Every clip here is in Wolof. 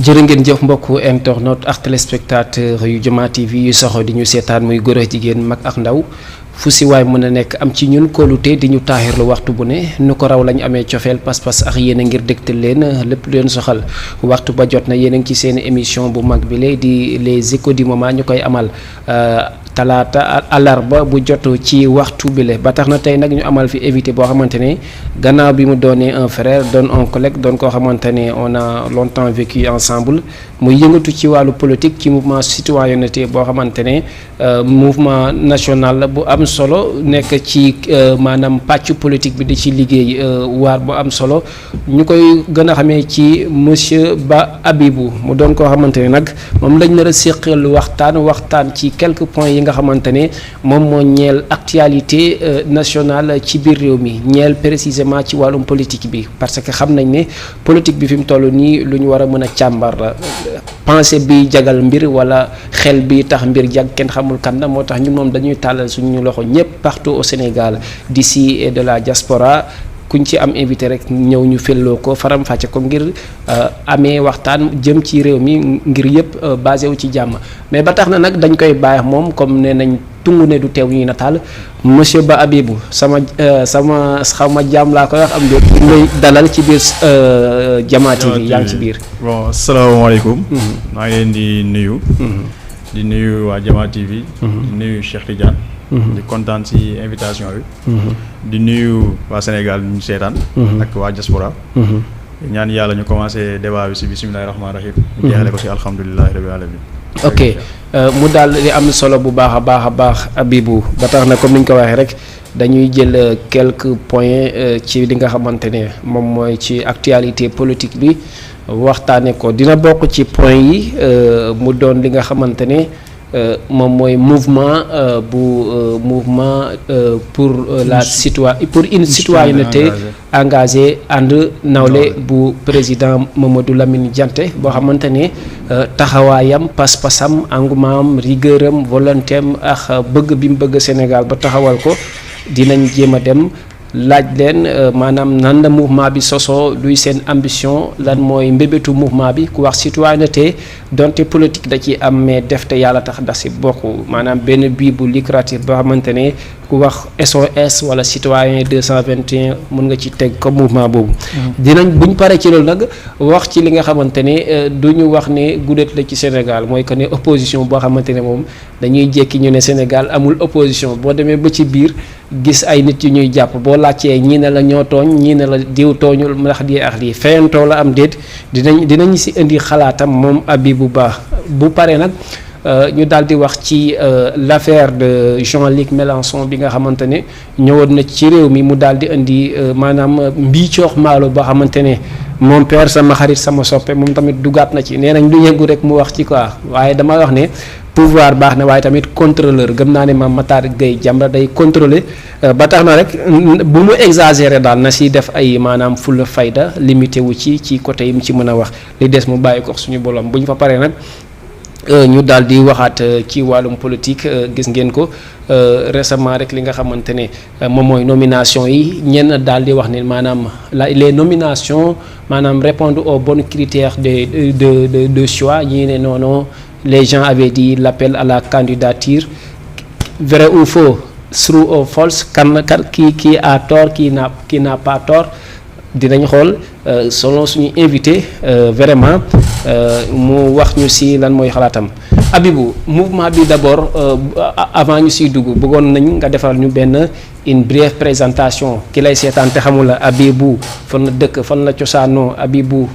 jërë ngeen jëf mbokku internaute ak téléspectateur yu Jama TV yu soxo di ñu seetaan muy góor ak jigéen mag ak ndaw fu si waay mën a nekk am ci ñun kóolute di ñu taaxirlu waxtu bu ne nu ko raw lañu amee cofeel pas-pas ak yéen a ngir dégtal leen lépp lu leen soxal waxtu ba jot na yéen a ngi ci seen émission bu mag bi lay di les échos du moment ñu koy amal talaata alarba bu jot ci waxtu bile ba tax na tey nag ñu amal fi invité boo xamante ne gannaaw bi mu doonee un frère doon un collègue doon koo xamante ne on a longtemps vécu ensemble muy yëngatu ci wàllu politique ci mouvement citoyenneté boo xamante ne mouvement national la bu am solo nekk ci maanaam pàccu politique bi di ci liggéey waar bu am solo ñu koy gën a xamee ci monsieur Ba Abibou mu doon koo xamante ne nag moom lañ nar a séqal waxtaan ci quelques points yi nga xamante ne moom moo ñeel actualité nationale ci biir réew mi ñeel précisément ci wàllum politique bi parce que xam nañ ne politique bi fi mu toll nii lu ñu war a mën a càmbar la pensée bi jagal mbir wala xel bi tax mbir jag kenn xamul kan la moo tax ñu moom dañuy tàllal suñu loxo ñëpp partout au Sénégal d'ici et de la diaspora kuñ ci am invité rek ñëw ñu felloo ko faram-fàcce ko ngir amee waxtaan jëm ci réew mi ngir yëpp basé wu ci jàmm mais ba tax na nag dañ koy bàyyi moom comme ne nañ tungu ne du teew ñuy nataal monsieur Ba Abibou sama xaw ma jàmm laa koy wax am déet ngay dalal ci biir Jama TV yaa ngi ci biir. bon asalaamaaleykum. maa ngi leen di nuyu. di nuyu waa Jama TV. di nuyu Cheikh Tidiane. di kontaan ci invitation bi. di nuyu waa Sénégal ñu seetaan. ak waa diaspora. ñaan yàlla ñu commencé débat bi ci bismillahi rahmaani rahim. ñu jeexale ko ci alhamdulillahi rabbil alamin. ok mu daal di am solo bu baax a baax Abibou ba tax na comme ni ñu ko waxee rek dañuy jël quelques points ci li nga xamante ne moom mooy ci actualité politique bi waxtaane ko dina bokk ci point yi mu doon li nga xamante ne moom mooy mouvement pour pour une citoyenneté engagée ànd nawle bu président Mamadou Lamine Dianté boo xamante ne taxawaayam pas-pasam engouement rigueuram volonté am ak bëgg bi mu bëgg Sénégal ba taxawal ko dinañ jéem a dem laaj leen maanaam nan la mouvement bi sosoo luy seen ambition lan mooy mbébétu mouvement bi ku wax citoyenneté donte politique da ci am mais def te yàlla tax da si bokk maanaam benn bii bu lucratif boo xamante ne ku wax SOS wala citoyen 221 mun nga ci teg comme mouvement boobu. dinañ buñ paree ci loolu nag wax ci li nga xamante ne du ñu wax ne guddét la ci Sénégal mooy que ne opposition boo xamante ne moom dañuy jékki ñu ne Sénégal amul opposition boo demee ba ci biir gis ay nit yu ñuy jàpp boo laajtee ñii ne la ñoo tooñ ñii ne la diw tooñul ndax di ak lii fayantoo la am déet dinañ si indi xalaatam moom Abibou Ba bu paree nag. ñu daal di wax ci l'affaire de Jean-Luc Mélenchon bi nga xamante ne ñëwoon na ci réew mi mu daal di indi maanaam mbiicoox maalo boo xamante ne mon père sama xarit sama soppe moom tamit dugaat na ci nee nañ du yëngu rek mu wax ci quoi waaye dama wax ne pouvoir baax na waaye tamit contrôleur gëm naa ne Mame Matar Gueye Jamra day contrôler ba tax na rek bu mu exagéré daal na si def ay maanaam fulla fayda limité wu ci côté yi mu ci mën a wax li des mu bàyyi ko suñu bolom bu ñu fa paree nag ñu daal di waxaat ci wàllum politique gis ngeen ko récemment rek li nga xamante ne moom mooy nomination yi ñenn daal di wax ne maanaam les nominations maanaam répondre aux bons critères de choix ñii ne non les gens avaient dit l'appel à la candidature vrai ou faux true ou false kan qui a tort qui n'a pas tort dinañ xool selon suñu invité vraiment mu wax ñu ci lan mooy xalaatam Abibou mouvement bi d'abord avant ñu ciy dugg bëggoon nañ nga defal ñu benn une brève présentation ki lay seetaan te xamul la Abibou fan la dëkk fan la cosaanoo Abibou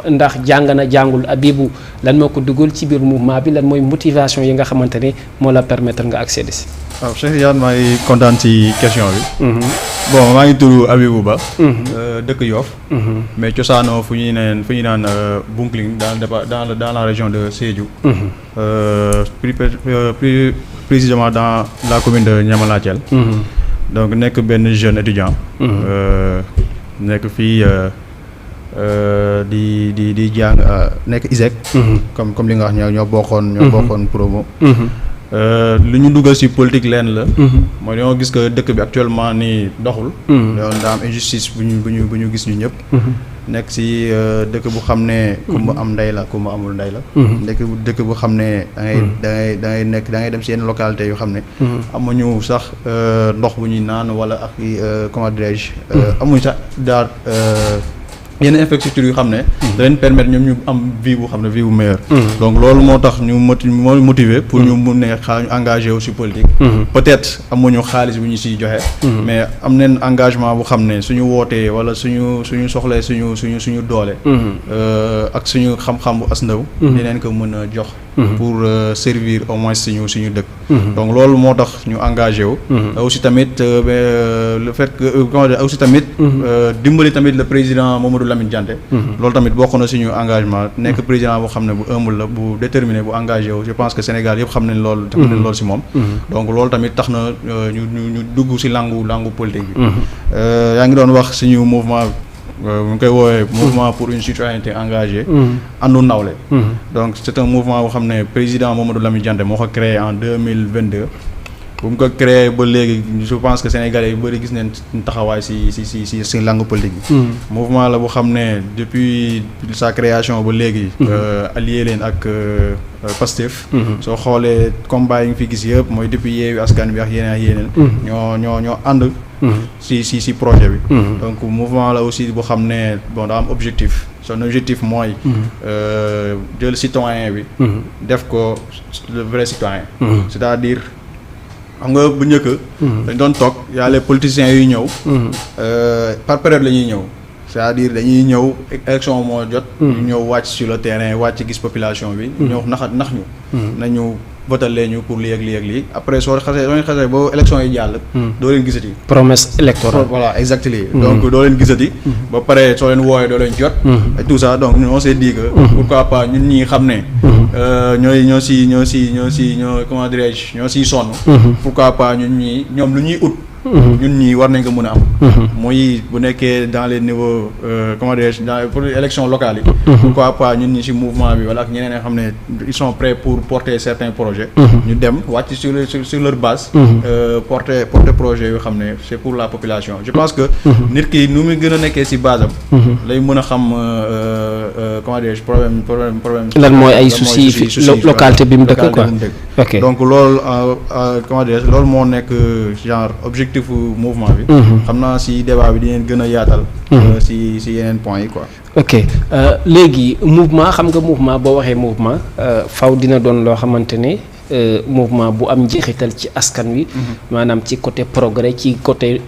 ndax jàng na jàngul Abibou lan moo ko dugal ci biir mouvement bi lan mooy motivation yi nga xamante ne moo la permettre nga accéder ci. waaw Cheikh Yane maa ngi kontaan ci question bi. bon maa ngi tudd Abibou Ba. dëkk Yoff. mais cosaanoo fu ñuy naan Bounkiling dans la région de Sédhiou. plus précisément dans la commune de Niamalatiel. donc nekk benn jeune étudiant. nekk fii di jàng nekk ISEC. comme li nga wax ñoo bokkoon promo. lu ñu dugal ci politique leen la. mooy dañoo gis que dëkk bi actuellement nii doxul. daa am injustice bu ñu gis ñu ñëpp. nekk si dëkk bu xam ne ku mu am ndey la ku mu amul ndey la dëkk bu xam ne da ngay dem si yenn localité yu xam ne amuñu sax ndox bu ñuy naan wala ak comment dirais-je amuñu sax daal yenn infrastructure yu xam ne da leen permettre ñoom ñu am vie bu xam ne vie bu meilleure donc loolu moo tax ñu motiver pour ñu mun ne ñu engagé wu si politique peut-être amuñu xaalis bu ñu siy joxe mais am nañ engagement bu xam ne suñu wootee wala suñu soxlee suñu doole ak suñu xam-xam bu as ndaw dinañ ko mën a jox pour servir au moins suñu dëkk donc loolu moo tax ñu engagé wu aussi tamit le fait que aussi tamit dimbali tamit le président Mamadou Lamine Dianté loolu tamit bokk na suñu engagement nekk président boo xam ne bu humble la bu déterminé bu engagé wu je pense que Sénégal yëpp xam nañ loolu si moom donc loolu tamit tax na ñu dugg si langu politique bi yaa ngi doon wax suñu mouvement mu ngi koy woowee mouvement pour une citoyenneté engagée àndu nawle donc c'est un mouvement boo xam ne président Mamadou Lamine Dianté moo ko créé en 2022 bu mu ko créé ba léegi je pense que sénégalais yu bëri gis nañ taxawaay si langue politique bi mouvement la bu xam ne depuis sa création ba léegi allié leen ak Pastef soo xoolee combat yi nga fi gis yëpp mooy depuis Yewwi Askan Wi ak yeneen ñoo ànd si projet bi donc mouvement la aussi bu xam ne bon daa am objectif son objectif mooy jël citoyen bi def ko le vrai citoyen c'est-à-dire xam nga bu njëkk dañ doon toog y a les politiciens yuy ñëw par période la ñuy ñëw c'est-à-dire dañuy ñëw élection moo jot ñu ñëw wàcc sur le terrain wàcc gis population bi ñëw nax ñu nañu votal leen ñu pour lii ak lii après soo xasee ba élection yi jàll doo leen gisati promesse électorale voilà exactement donc doo leen gisati ba pare soo leen wooyee doo leen jot et tout ça donc on s'est dit que pourquoi pas ñun ñi xam ne ñoo comment dirais-je ñoo siy sonn pourquoi pas ñoom lu ñuy ut ñun ñii war nañ ko mën a am muy bu nekkee dans les niveaux comment dirais-je pour élection locale yi pourquoi pas ñun ñi ci mouvement bi wala ak ñeneen nga xam ne ils sont prêts pour porter certains projets ñu dem wàcc sur leur base porter projet yoo xam ne c'est pour la population je pense que nit ki nu muy gën a nekkee ci base am lay mën a xam comment dirais-je problème lan mooy ay soucis fi localité bi mu dëkk quoi ok donc loolu comment dirais-je loolu moo nekk genre objectif mouvement bi xam naa si débat bi dinañ gën a yaatal si yeneen points yi quoi ok léegi mouvement xam nga mouvement boo waxee mouvement faw dina doon loo xamante ne mouvement bu am njeexital ci askan wi maanaam ci côté progrès ci côté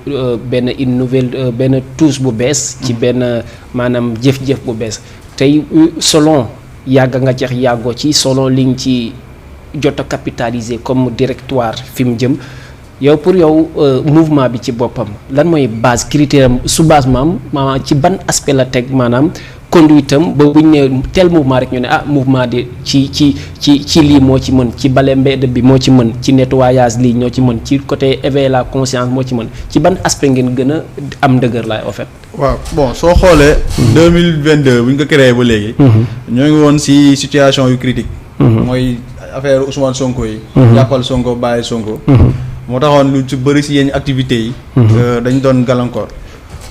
benn une nouvelle benn touche bu bees ci benn maanaam jëf-jëf bu bees tey selon yàgg nga jeex yàggoo ci selon liñ ci jot a capitaliser comme directoire fi mu jëm yow pour yow mouvement bi ci boppam lan mooy base critère am su base maanaam ci ban aspect la teg maanaam conduite am ba buñ ne tel mouvement rek ñu ne mouvement de ci lii moo ci mën ci bale mbedd bi moo ci mën ci nettoyage lii ñoo ci mën ci côté éveiller la conscience moo ci mën ci ban aspect ngeen gën a am dëgër laay en fait. waaw bon soo xoolee 2022 bu ñu ko créé ba léegi ñoo ngi woon ci situation yu critique mooy affaire Ousmane Sonko yi jàppal Sonko bàyyi Sonko moo taxoon lu ci bëri si yenn activités yi dañ doon gàllankoor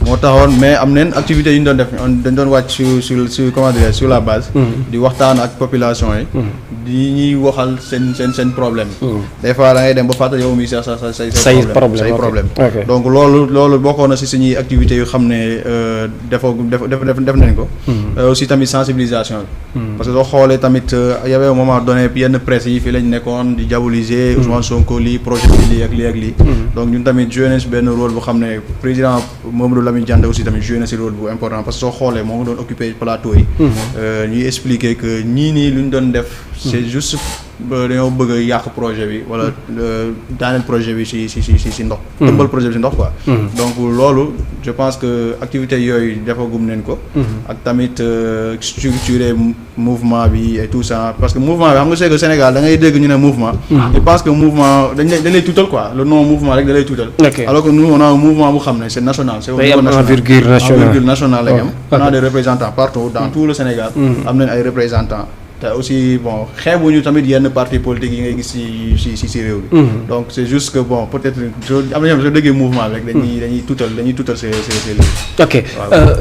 moo taxoon mais am neen activités yu ñu doon def dañ doon wàcc sur comment dire sur la base di waxtaan ak population yi di ñuy waxal seen problème des fois da ngay dem ba fàttali yow mi say problème donc loolu bokkoon na si suñuy activités yu xam ne def nañ ko aussi tamit sensibilisation bi parce que soo xoolee tamit y avait un moment donné yenn presse yi fii lañ nekkoon di diaboliser Ousmane Sonko lii projet bi lii ak lii donc ñun tamit joué nañ si benn rôle bu xam ne président Mamadou Lamine Dianté aussi tamit joué na si rôle bu important parce que soo xoolee moo ngi doon occupé plateau yi ñuy expliquer que ñii nii lu ñu doon def c'est juste dañoo bëgg a yàq projet bi wala daaneel projet bi si ndox tëmbal projet bi si ndox quoi donc loolu je pense que activité yooyu defagum neen ko ak tamit structurer mouvement bi et tout ça parce que mouvement bi xam nga c'est que Sénégal da ngay dégg ñu ne mouvement je pense que mouvement dañ lay tuutal quoi le nom mouvement rek da lay tuutal alors que nous on a un mouvement bu xam ne c'est national c'est envergure nationale la am on a des représentants partout dans tout le Sénégal am nañ ay représentants te aussi bon xeebuñu tamit yenn parti politique yi ngay gis ci réew bi. donc c'est juste que bon peut-être am na ñoo xam ne soo déggee mouvement bi rek dañuy tuutal ces ok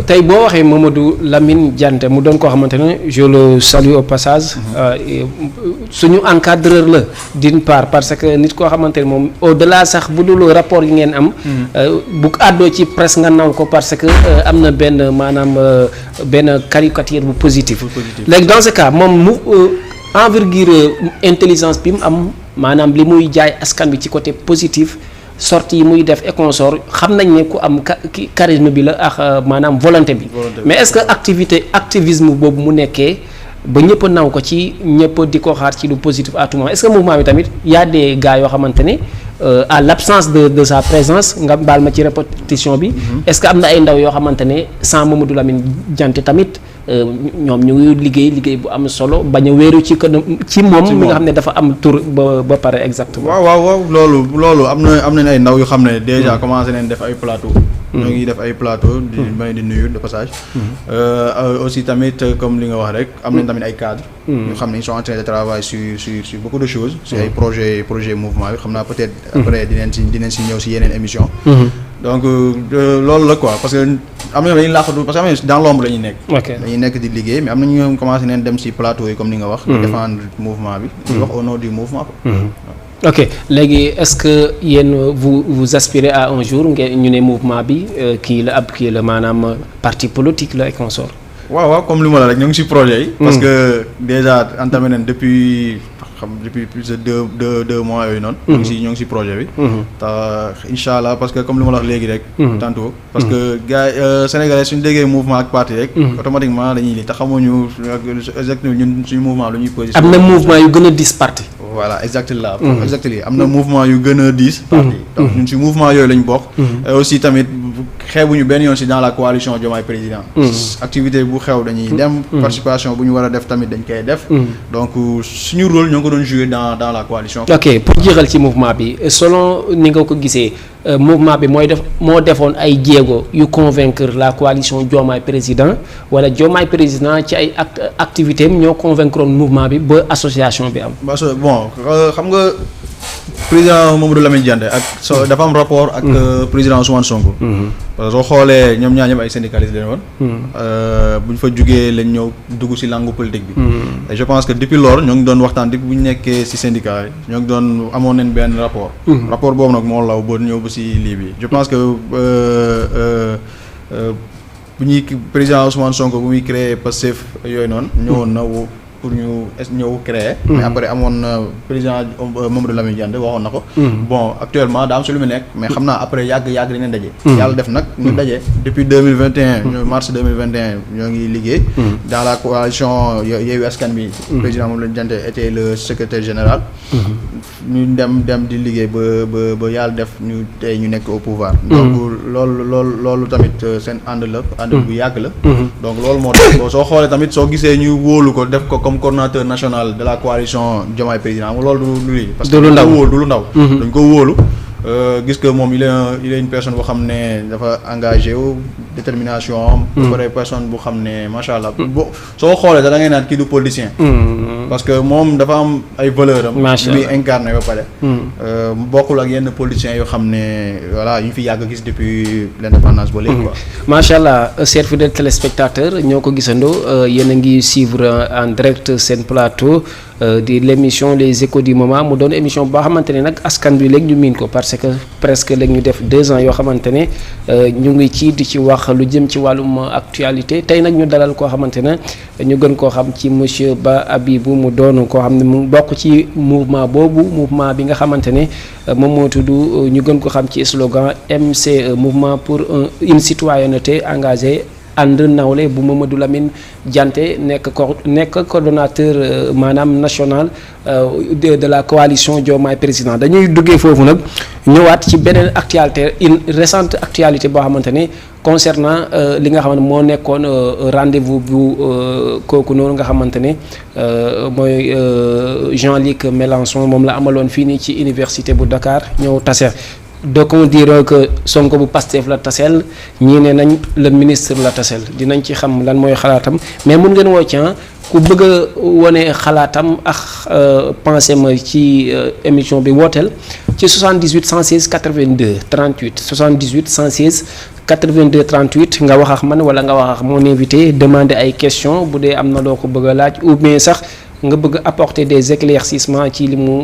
tey boo waxee Mamadou Lamine Diante mu doon koo xamante ne je le salue au passage. suñu encadreur la d'une part parce que nit koo xamante ne moom au-delà sax bu dul rapport yi ngeen am. bu àddoo ci presse nga naw ko parce que am na benn maanaam benn caricature bu positif. léegi dans ce cas moom mu envergure intelligence bi mu am maanaam li muy jaay askan bi ci côté positif. sortie yi muy def et consort xam nañ ne ku am charisme bi la ak maanaam volonté bi mais est-ce que activisme boobu mu nekkee ba ñëpp naw ko ci ñëpp di ko xaar ci lu positif à tout moment est-ce que mouvement bi tamit y a des gars yoo xamante ne à l'absence de sa présence nga baal ma ci répétition bi est-ce que am na ay ndaw yoo xamante ne sans Mamadou Lamine Diante tamit ñoom ñu ngi liggéey bu am solo bañ a wéeru ci moom mi nga xam ne dafa am tur ba pare exactement. waaw loolu am nañ ay ndaw yu xam ne déjà commencé nañ def ay plateau. ñoo ngi def ay plateau. di nuyu de passage. aussi tamit comme li nga wax rek am nañ tamit ay cadres. ñu xam ne ils sont en train de travailler sur beaucoup de choses. sur ay projet mouvement bi xam naa peut-être. après dinañ si ñëw si yeneen émission donc loolu la quoi parce que am na dañuy làqatu parce que am na dans l'ombre la ñuy nekk. dañuy nekk di liggéey mais am na ñu commencé neen dem ci plateau yi comme ni nga wax. défendre mouvement bi. di wax au nom du mouvement quoi. ok léegi est-ce que yéen vous aspirez à un jour ngeen ñu ne mouvement bi kii la maanaam parti politique la et consort. waaw comme li ma la rek ñoo ngi ci projet yi. parce que déjà entamé nañ depuis plus de deux mois yooyu noonu. ñoo ngi ci projet bi. te incha allah parce que comme li ma la wax léegi rek. tantôt parce que gars yi sénégalais suñu déggee mouvement ak parti rek. automatiquement dañuy lii te xamuñu exactement ñun suñu mouvement lu ñuy position. am na mouvement yu gën a dis parti. voilà exactement. am na mouvement yu gën a dis parti donc ñun ci mouvement yooyu lañ bokk. et aussi tamit xeebuñu benn yoon ci dans la coalition Diomaye Président. activité bu xew dañuy dem. participation bu ñu war a def tamit dañ koy def. donc suñu rôle ñoo ko doon jouer dans la coalition. ok pour jeexal ci mouvement bi selon ni nga ko gisee mouvement bi moo defoon ay jéego yu convaincre la coalition Diomaye Président wala Diomaye Président ci ay activités am ñoo convaincre mouvement bi ba association bi am. bon xam nga président Mamadou Lamine Diante ak dafa am rapport ak président Ousmane Sonko. parce que soo xoolee ñoom ñaar ñëpp ay syndicalistes lañ woon. bu ñu fa jugee lañ ñëw dugg ci langue politique bi. et je pense que depuis lors ñoo ngi doon waxtaan depuis bu ñu nekkee ci syndicat yi ñoo ngi doon amoon nañ benn rapport. rapport boobu nag moo law ba ñëw ba ci lii bi je pense que bu ñuy président Ousmane Sonko bu muy créer Pastef yooyu noonu. ñëwoon na pour ñu ñëw créer. mais après amoon na président Mamadou Lamine Diante waxoon na ko. bon actuellement daa am su lu mu nekk mais xam naa après yàgg dinañ daje. yàlla def nag ñu daje depuis 2021 mars 2021 ñoo ngi liggéey. dans la coalition Yewwi Askan Wi. président Mamadou Lamine Diante était le secrétaire général. ñu dem di liggéey ba yàlla def ñu tey ñu nekk au pouvoir. donc loolu tamit seen ànd bu yàgg la. donc loolu moo tax soo xoolee tamit soo gisee ñu wóolu ko def ko comme coordonnateur national de la coalition Diomaye Président loolu du lii parce que du lu ndaw dañ ko wóolu gis que moom il est une personne boo xam ne dafa engagé wu détermination am ba pare personne bu xam ne macha allah bo soo xoolee da ngay naan kii du politicien parce que moom dafa am ay valeur am muy incarné ba pare bokkul ak yenn politiciens yoo xam ne voilà yu ñu fi yàgg gis depuis l'indépendance ba léegi quoi macha allah chers fidèles téléspectateurs ñoo ko gisandoo yéen a ngi suivre en direct seen plateau di l'émission les échos du moment mu doon émission boo xamante ne nag askan bi léegi ñu miin ko parce que presque léegi ñu def 2 ans yoo xamante ne ñu ngi ci di ci wax lu jëm ci wàllum actualité tey nag ñu dalal koo xamante ne ñu gën koo xam ci monsieur Ba Abibou mu doon koo xam ne mu bokk ci mouvement boobu mouvement bi nga xamante ne moom moo tudd ñu gën ko xam ci slogan MCE mouvement pour une citoyenneté engagée ànd nawle bu Mamadou Lamine Diante nekk coordonnateur maanaam national de la coalition Diomaye Président dañuy duggee foofu nag ñëwaat ci beneen actualité une récente actualité boo xamante ne concernant li nga xamante moo nekkoon rendez-vous bu kooku noonu nga xamante ne mooy Jean-Luc Mélenchon moom la amaloon fii nii ci université bu Dakar ñëw tase donc on dirait que Sonko bu Pastef la taseel ñii ne nañ le ministre la taseel dinañ ci xam lan mooy xalaatam mais mun ngeen woo ci ku bëgg a wone xalaatam ak pensée ma ci émission bi wooteel ci 78 116 82 38 78 116 82 38 nga wax ak man wala nga wax ak mon invité demander ay questions bu dee am na loo ko bëgg a laaj ou bien sax nga bëgg apporter des éclaircissements ci li mu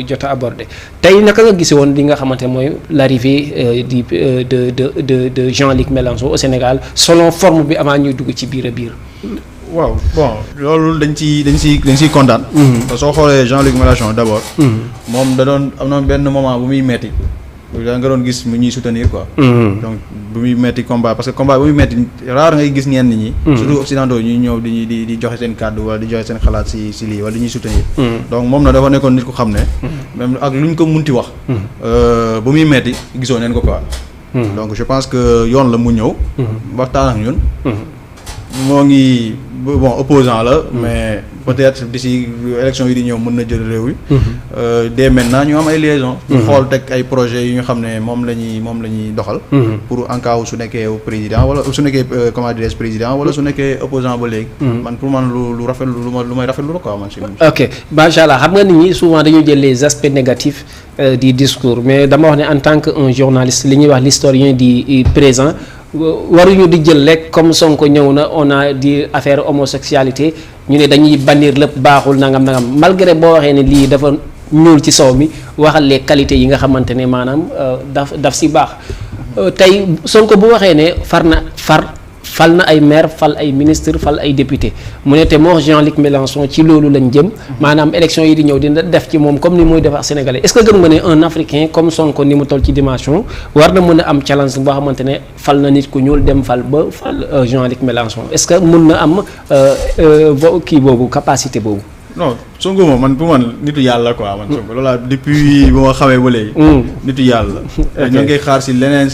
jot a aborder tey naka nga gisee woon li nga xamante mooy l'arrivée de Jean-Luc Mélenchon au Sénégal selon forme bi avant ñuy dugg ci biir a biir. waaw bon loolu dañ ciy kontaan. parce que soo xoolee Jean-Luc Mélenchon d'abord. moom da doon am na benn moment bu muy metti da nga doon gis mu ñuy soutenir quoi. donc bu muy metti combat parce que combat bu muy metti rare ngay gis ñenn ñi. surtout occidentaux ñuy ñëw di joxe seen kàddu wala di joxe seen xalaat si lii wala di ñuy soutenir. donc moom na dafa nekkoon nit ku xam ne. même ak lu ñu ko munti wax. bu muy metti gisoo neen ko quoi. donc je pense que yoon la mu ñëw. waxtaan ak ñun. moo ngi bon opposant la mais peut-être d'ici élection yi di ñëw mën na jël réew yi dès maintenant ñu am ay liaison xool teg ay projets yu ñu xam ne moom la ñuy doxal pour en cas su nekkee président wala su nekkee comment dirais-je président wala su nekkee opposant ba léegi man pour man lu rafet lu may rafetlu la quoi man si ok macha allah xam nga nit ñi souvent dañu jël les aspects négatifs du discours mais dama wax ne en tant que un journaliste li ñuy wax l'historien du présent waruñu di jël rek comme Sonko ñëw na on a di affaire homosexualité ñu ne dañuy bannir lépp baaxul nangam malgré boo waxee ne lii dafa ñuul ci sow mi waxal les qualités yi nga xamante ne maanaam daf si baax tey Sonko bu waxee ne fal na ay maire fal ay ministre fal ay député mu ne te moo Jean-Luc Mélenchon ci loolu lañ jëm maanaam élection yi di ñëw dina def ci moom comme ni muy def ak sénégalais est-ce que gën nga ne un africain comme Sonko ni mu toll ci dimension war na mën a am challenge boo xamante ne fal na nit ku ñuul dem fal Jean-Luc Mélenchon est-ce que mën na am kii boobu capacité boobu. non Sonko moom man pour man nitu yàlla quoi man Sonko loolu depuis bu ma xamee ba léegi. nitu yàlla. ñu ngi koy xaar si leneen.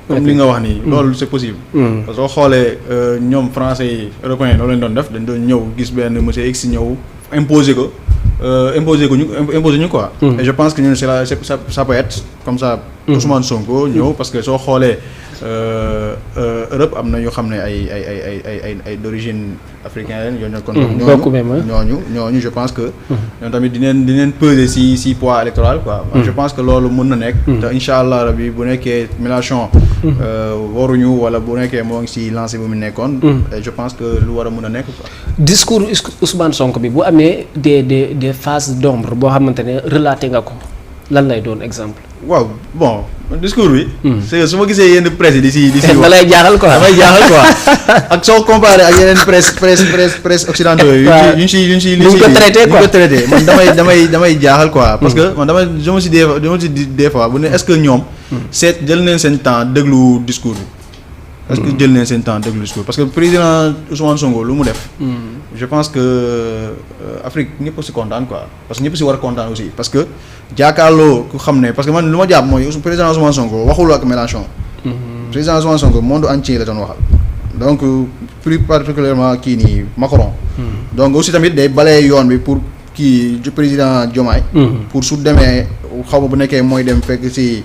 comme li nga wax nii. loolu c'est possible. parce que soo xoolee ñoom français yi européens loolu lañ doon def dañ doon ñëw gis benn monsieur X ñëw imposer ñu quoi. et je pense que ñun ça peut être comme ça. Ousmane Sonko ñëw parce que soo xoolee. Europe am na yoo xam ne ay d'origine africaine lañ kon ñooñu je pense que ñoom tamit dineen peser si poids électoral quoi. je pense que loolu mën na nekk te incha allah rabi bu nekkee Mélenchon waruñu wala bu nekkee moo ngi si lancé bu mu nekkoon je pense que lu war a mën a nekk quoi. discours Ousmane Sonko bi bu amee des phases d'ombre boo xamante ne relaté nga ko lan lay doon exemple. waaw bon discours bi. c'est que su ma gisee yenn presse yi di si wax da lay jaaxal quoi damay jaaxal quoi ak soo comparé ak yeneen presse occidentaux yi. waaw yu ñu si ko traité man damay jaaxal quoi. parce que man je me suis dit des fois bu ne est-ce que ñoom. jël nañ seen temps déglu discours bi. est-ce que jël nañ seen temps déglu discours parce que président Ousmane Sonko lu mu def. je pense que Afrique ñëpp si kontaan quoi parce que ñëpp si war a kontaan aussi parce que jàkkaarloo ku xam ne parce que man lu ma jàpp mooy président Ousmane Sonko waxul ak Mélenchon. président Ousmane Sonko monde entier la doon waxal. donc plus particulièrement kii nii Macron. donc aussi tamit day balee yoon bi pour kii président Diomaye. pour su demee xaw ma bu nekkee mooy dem fekk si.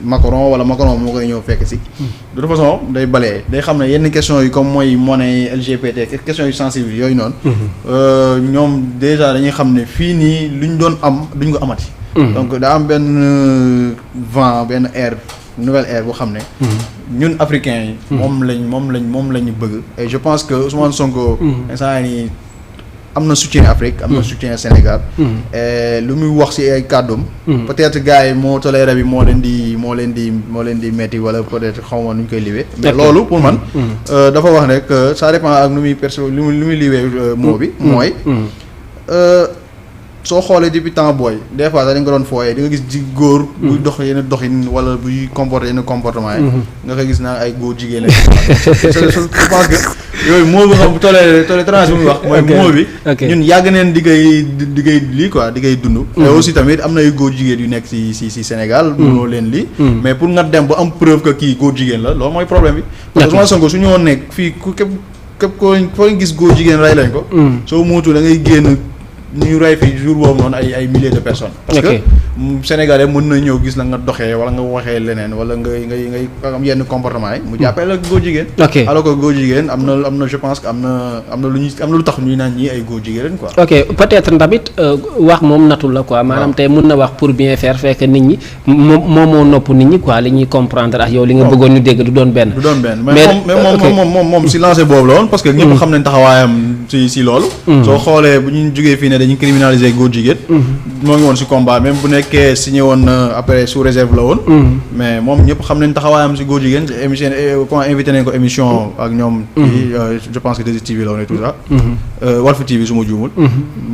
Macron wala Macron moo koy ñëw fekk si. de toute façon day balee day xam ne yenn questions yi comme mooy monnaie LGBT questions yu sensibles yooyu noonu. ñoom déjà dañuy xam ne fii nii lu ñu doon am duñ ko amati. donc daa am benn vent benn air nouvelle ère boo xam ne. ñun africains yi. moom lañ bëgg. et je pense que Ousmane Sonko. instant yii am na soutien Afrique am na soutien Sénégal. et lu muy wax ci ay kàddoom. peut-être gars yi moo toléré bi moo leen di metti wala peut-être xaw ma nu ñu koy liwee. mais loolu pour man. dafa wax rek ça dépend ak nu muy lu muy liwee moo bi. mooy soo xoolee depuis temps booy des fois sax dañ ko doon fooyee di nga gis ji góor. buy dox yenn doxin wala buy comporter yenn comportement yi. nga koy gis naa ay góor jigéen lañ. je pense que yooyu moo bi xam tolérance bi muy wax. mooy moo bi. ñun yàgg neen di koy lii quoi di koy dund. et aussi tamit am na ay góor jigéen yu nekk ci Sénégal. mënoo leen lii. mais pour nga dem ba am preuve que kii góor jigéen la loolu mooy problème bi. parce que Ousmane Sonko su ñu woon nekk fii ku képp koo gis góor jigéen rey lañ ko. soo muutu da ngay génn. ñu rey fi jour boobu noonu ay milliers de personnes. parce que Sénégalais mën na ñëw gis la nga doxee wala nga waxee leneen wala ngay am yenn comportement yi mu jàppee la góor jigéen. ok alors que góor jigéen am na je pense que am na lu tax ñuy naan ñii ay góor jigéen quoi. ok peut-être tamit wax moom natul la quoi maanaam tey mën na wax pour bien faire fekk nit ñi moo nopp nit ñi quoi li ñuy comprendre ak yow li nga bëggoon ñu dégg du doon benn. mais moom si lancé boobu la woon parce que ñëpp xam nañ taxawaayam si loolu. soo xoolee bu ñu jógee fii ne dañuy criminaliser góor jigéen. moo ngi woon si combat même bu nekkee signé woon après sous réserve la woon. mais moom ñëpp xam nañ taxawaayam si góor jigéen émission comment invité nañ ko émission ak ñoom. je pense que 2STV la woon et tout ça. Walf TV su ma juumul.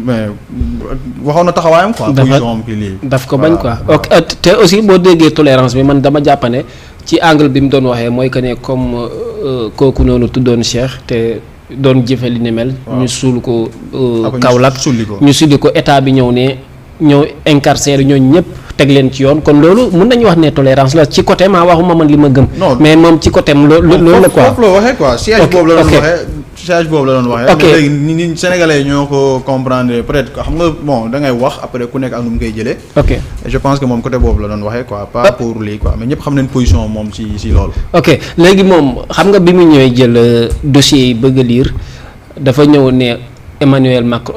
mais waxoon na taxawaayam quoi. daf ko bañ quoi ok te aussi boo déggee tolérance bi man dama jàpp ne ci angle bi mu doon waxee mooy que ne comme kooku noonu tuddoon Cheikh te doon jëfe li ni mel. ñu suul ko Kaolack ñu sulli ko état bi ñëw incarcéré ñooñu ñëpp teg leen ci yoon kon loolu mun nañu wax ne tolérance la ci côté ma waxuma man li ma gëm. mais moom ci côté loolu la quoi. foofu la waxee quoi siège boobu la doon waxee. siège boobu la doon waxee. ok léegi ni Sénégalais ñoo ko comprendre peut-être xam nga bon da ngay wax après ku nekk ak nu mu koy jëlee. ok je pense que moom côté boobu la doon waxee quoi pas pour lii quoi mais ñëpp xam nañ position moom si loolu. ok léegi moom xam nga bi mu ñëwee jël dossier yi bëgg a lire dafa ñëw ne Emmanuel Macron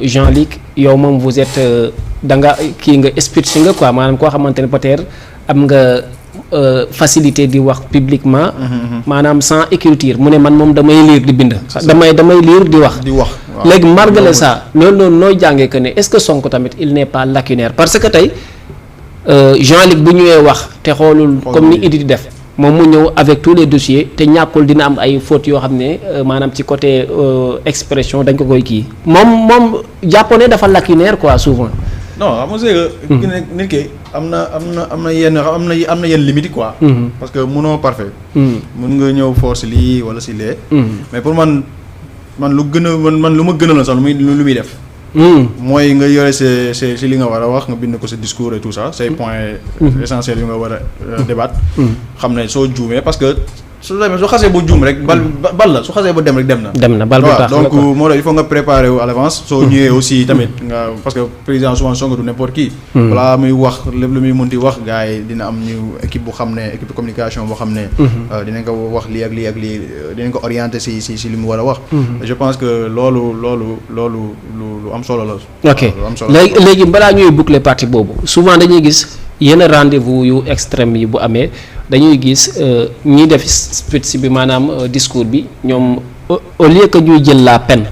Jean-Luc yow moom vous êtes da nga kii nga speech nga quoi maanaam koo xamante ne peut-être am nga facilité di wax publiquement. maanaam sans écriture mu ne man moom damay lire di bind. damay lire di wax. léegi malgré ça loolu noonu nooy jàngee que ne est-ce que Sonko tamit il n'est pas lacunaire parce que tey Jean-Luc bu ñëwee wax te xoolul comme ni Idi di def. moom mu ñëw avec tous les dossiers te ñàkkul dina am ay fautes yoo xam ne maanaam ci côté expression dañ ko koy kii moom jàppoon ne dafa lacunaire quoi souvent. non xam nga c'est que nit ki am na yenn limite quoi. parce que mënoo parfait. mën nga ñëw force lii wala si lee. mais pour man lu ma gën a la sax lu muy def. mooy nga yore si li nga war a wax nga bind ko sa discours et tout ça say points essentiels yu nga war a débattre. xam ne soo juumee parce que su xasee ba juum rek bal la su xasee ba dem rek dem na bal bu tax donc moo tax il faut nga préparer wu à l'avance soo ñëwee aussi tamit nga parce que président souvent Sonko du n'importe qui. balaa muy wax lépp lu muy mënti wax gars yi dina am ñu équipe bu xam ne équipe de communication boo xam ne. dinañ ko wax lii ak lii ak lii dinañ ko orienter si li mu war a wax. je pense que loolu lu am solo la. ok léegi balaa ñuy boucler partie boobu souvent dañuy gis yenn rendez-vous yu extrême yi bu amee dañuy gis ñiy def speech bi maanaam discours bi ñoom au lieu que ñuy jël la peine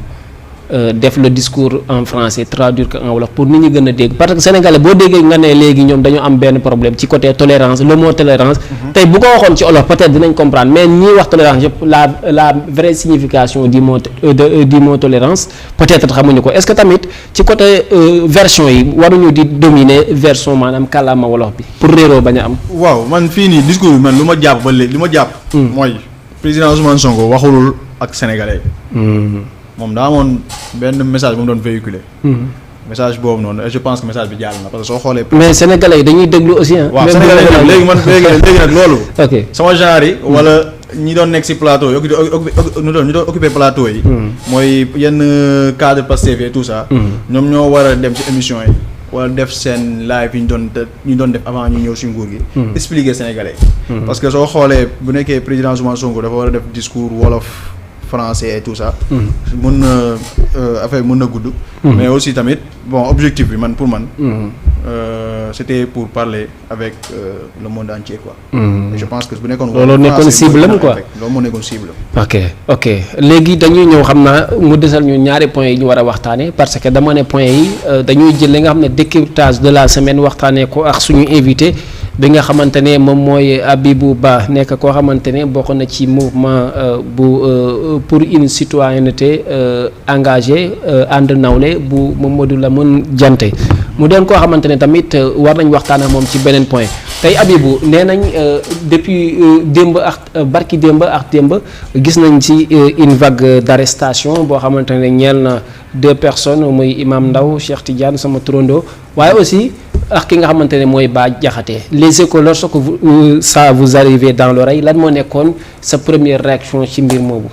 def le discours en français traduire ko en wolof pour nit ñi gën a dégg parce que sénégalais boo déggee nga ne léegi ñoom dañoo am benn problème ci côté tolérance le mot tolérance. tey bu ko waxoon ci wolof peut-être dinañ comprendre mais ñiy wax tolérance yëpp la vraie signification du mot tolérance peut-être xamuñu ko est-ce que tamit ci côté version yi waruñu di dominer version maanaam kàllaama wolof bi pour réeroo bañ a am. waaw man fii nii discours bi man lu ma jàpp ba léegi li ma jàpp. mooy président Ousmane Sonko waxulul ak sénégalais. moom daa amoon benn message bu mu doon véhiculer. message boobu noonu et je pense que message bi jàll na parce que soo xoolee. mais sénégalais yi dañuy déglu aussi ah. waaw sénégalais yi léegi nag loolu. ok sama genre yi. wala ñi doon nekk ci plateau yi ñu doon occupé plateau yi. mooy yenn cadre Pastef et tout ça. ñoom ñoo war a dem ci émission yi. wala def seen live yi ñu doon def avant ñu ñëw ci nguur gi. expliquer sénégalais. parce que soo xoolee bu nekkee président Ousmane Sonko dafa war a def discours wolof. français et tout ça. mën na affaire mën na gudd. mais aussi tamit bon objectif bi pour man. c'était pour parler avec le monde entier quoi. et je pense que bu nekkoon. loolu nekkoon cible am quoi loolu moo nekkoon cible ok léegi dañuy ñëw xam naa mu desal ñu ñaari points yi ñu war a waxtaanee parce que dama ne points yi dañuy jël li nga xam ne décryptage de la semaine waxtaanee ko ak suñu invité. bi nga xamante ne moom mooy Abibou Ba nekk koo xamante ne bokk na ci mouvement pour une citoyenneté engagée ànd nawle bu Mamadou Lamine Dianté mu doon koo xamante ne tamit war nañ waxtaan ak moom ci beneen point tey Abibou nee nañ depuis démb ak barki démb ak démb gis nañ ci une vague d'arrestation boo xamante ne ñeel na 2 personnes muy Imam Ndaw Cheikh Tidiane sama turando waaye aussi ak ki nga xamante ne mooy Bah Diakhaté les échos lorsque ça vous arrivait dans l'oreille lan moo nekkoon sa première réaction ci mbir moomu.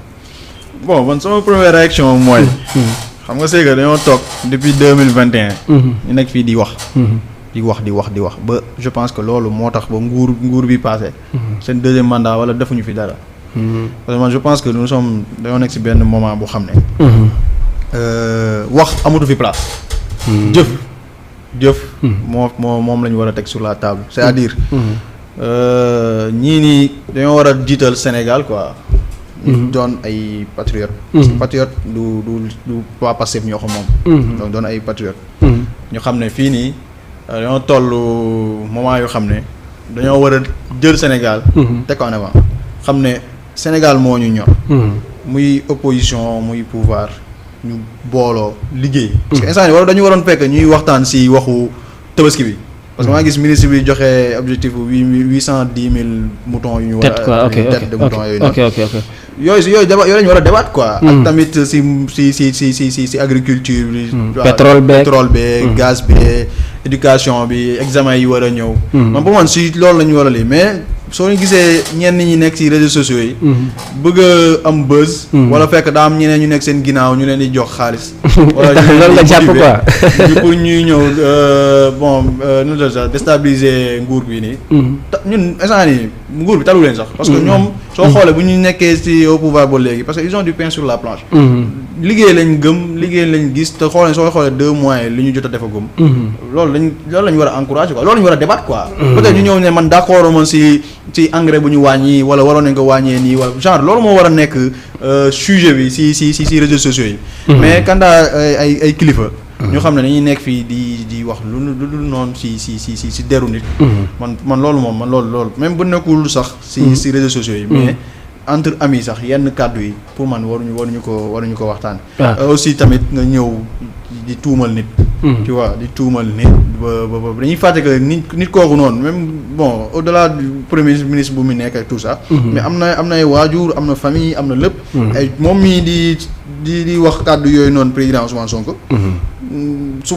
bon man sama première réaction mooy. xam nga c'est que dañoo toog depuis 2021. ñu nekk fii di wax. di wax ba je pense que loolu moo tax ba nguur bi passé seen deuxième mandat wala defuñu fi dara parce que man je pense que nous sommes dañoo nekk ci benn moment bu xam ne wax amatu fi place jëf moom la ñu war a teg sur la table c'est-à-dire ñii nii dañoo war a jiital Sénégal quoi doon ay patriotes patriote du waa Pastef ñoo ko moom donc doon ay patriotes ñu xam ne fii nii dañoo toll moment yoo xam ne dañoo war a jël Sénégal teg ko en avant xam ne Sénégal moo ñu ñor muy opposition muy pouvoir ñu booloo liggéey parce que instant yi dañu waroon fekk ñuy waxtaan ci waxu tabaski bi parce que maa gis ministre bi joxe objectif 810,000 moutons yu ñu war a tête de mouton yooyu noonu yooyu lañu war a débat quoi ak tamit ci agriculture bi pétrole bi gaz bi éducation bi examen yi war a ñëw man pour man ci loolu la ñu war a lii mais soo ñu gisee ñenn ñi nekk ci réseaux sociaux yi bëgg a am buzz wala fekk daa am ñeneen ñu nekk seen ginnaaw ñu leen di jox xaalis wala loolu nga jàpp quoi pour ñuy ñëw nu la déstabiliser nguur bi nii ñun instant yi nguur bi talu leen sax parce que ñoom soo xoolee bu ñu nekkee ci au pouvoir ba léegi parce que ils ont du pain sur la planche liggéey lañ gëm liggéey lañ gis te soo xoolee 2 mois li ñu jot a defagum loolu lañ war a encourager quoi loolu lañ war a débattre quoi peut-être ñu ñëw ne man d'accord ma ci engrais bu ñu wàññi wala waroon nañ ko wàññee nii wala genre loolu moo war a nekk sujet bi ci réseaux sociaux yi mais quand ay kilifa ñu xam ne dañuy nekk fii di wax lu noonu ci deru nit man loolu moom man loolu même bu nekkul sax ci réseaux sociaux yi mais entre amis sax yenn kàddu yi pour man waruñu ko waxtaan aussi tamit nga ñëw di tuumal nit tu vois di tuumal nit ba dañuy fàtte que nit kooku noonu même bon au-delà du premier ministre bu mu nekk ak tout ça mais am na ay waajur am na famille am na lépp ay moom mii di wax kàddu yooyu noonu président Ousmane Sonko su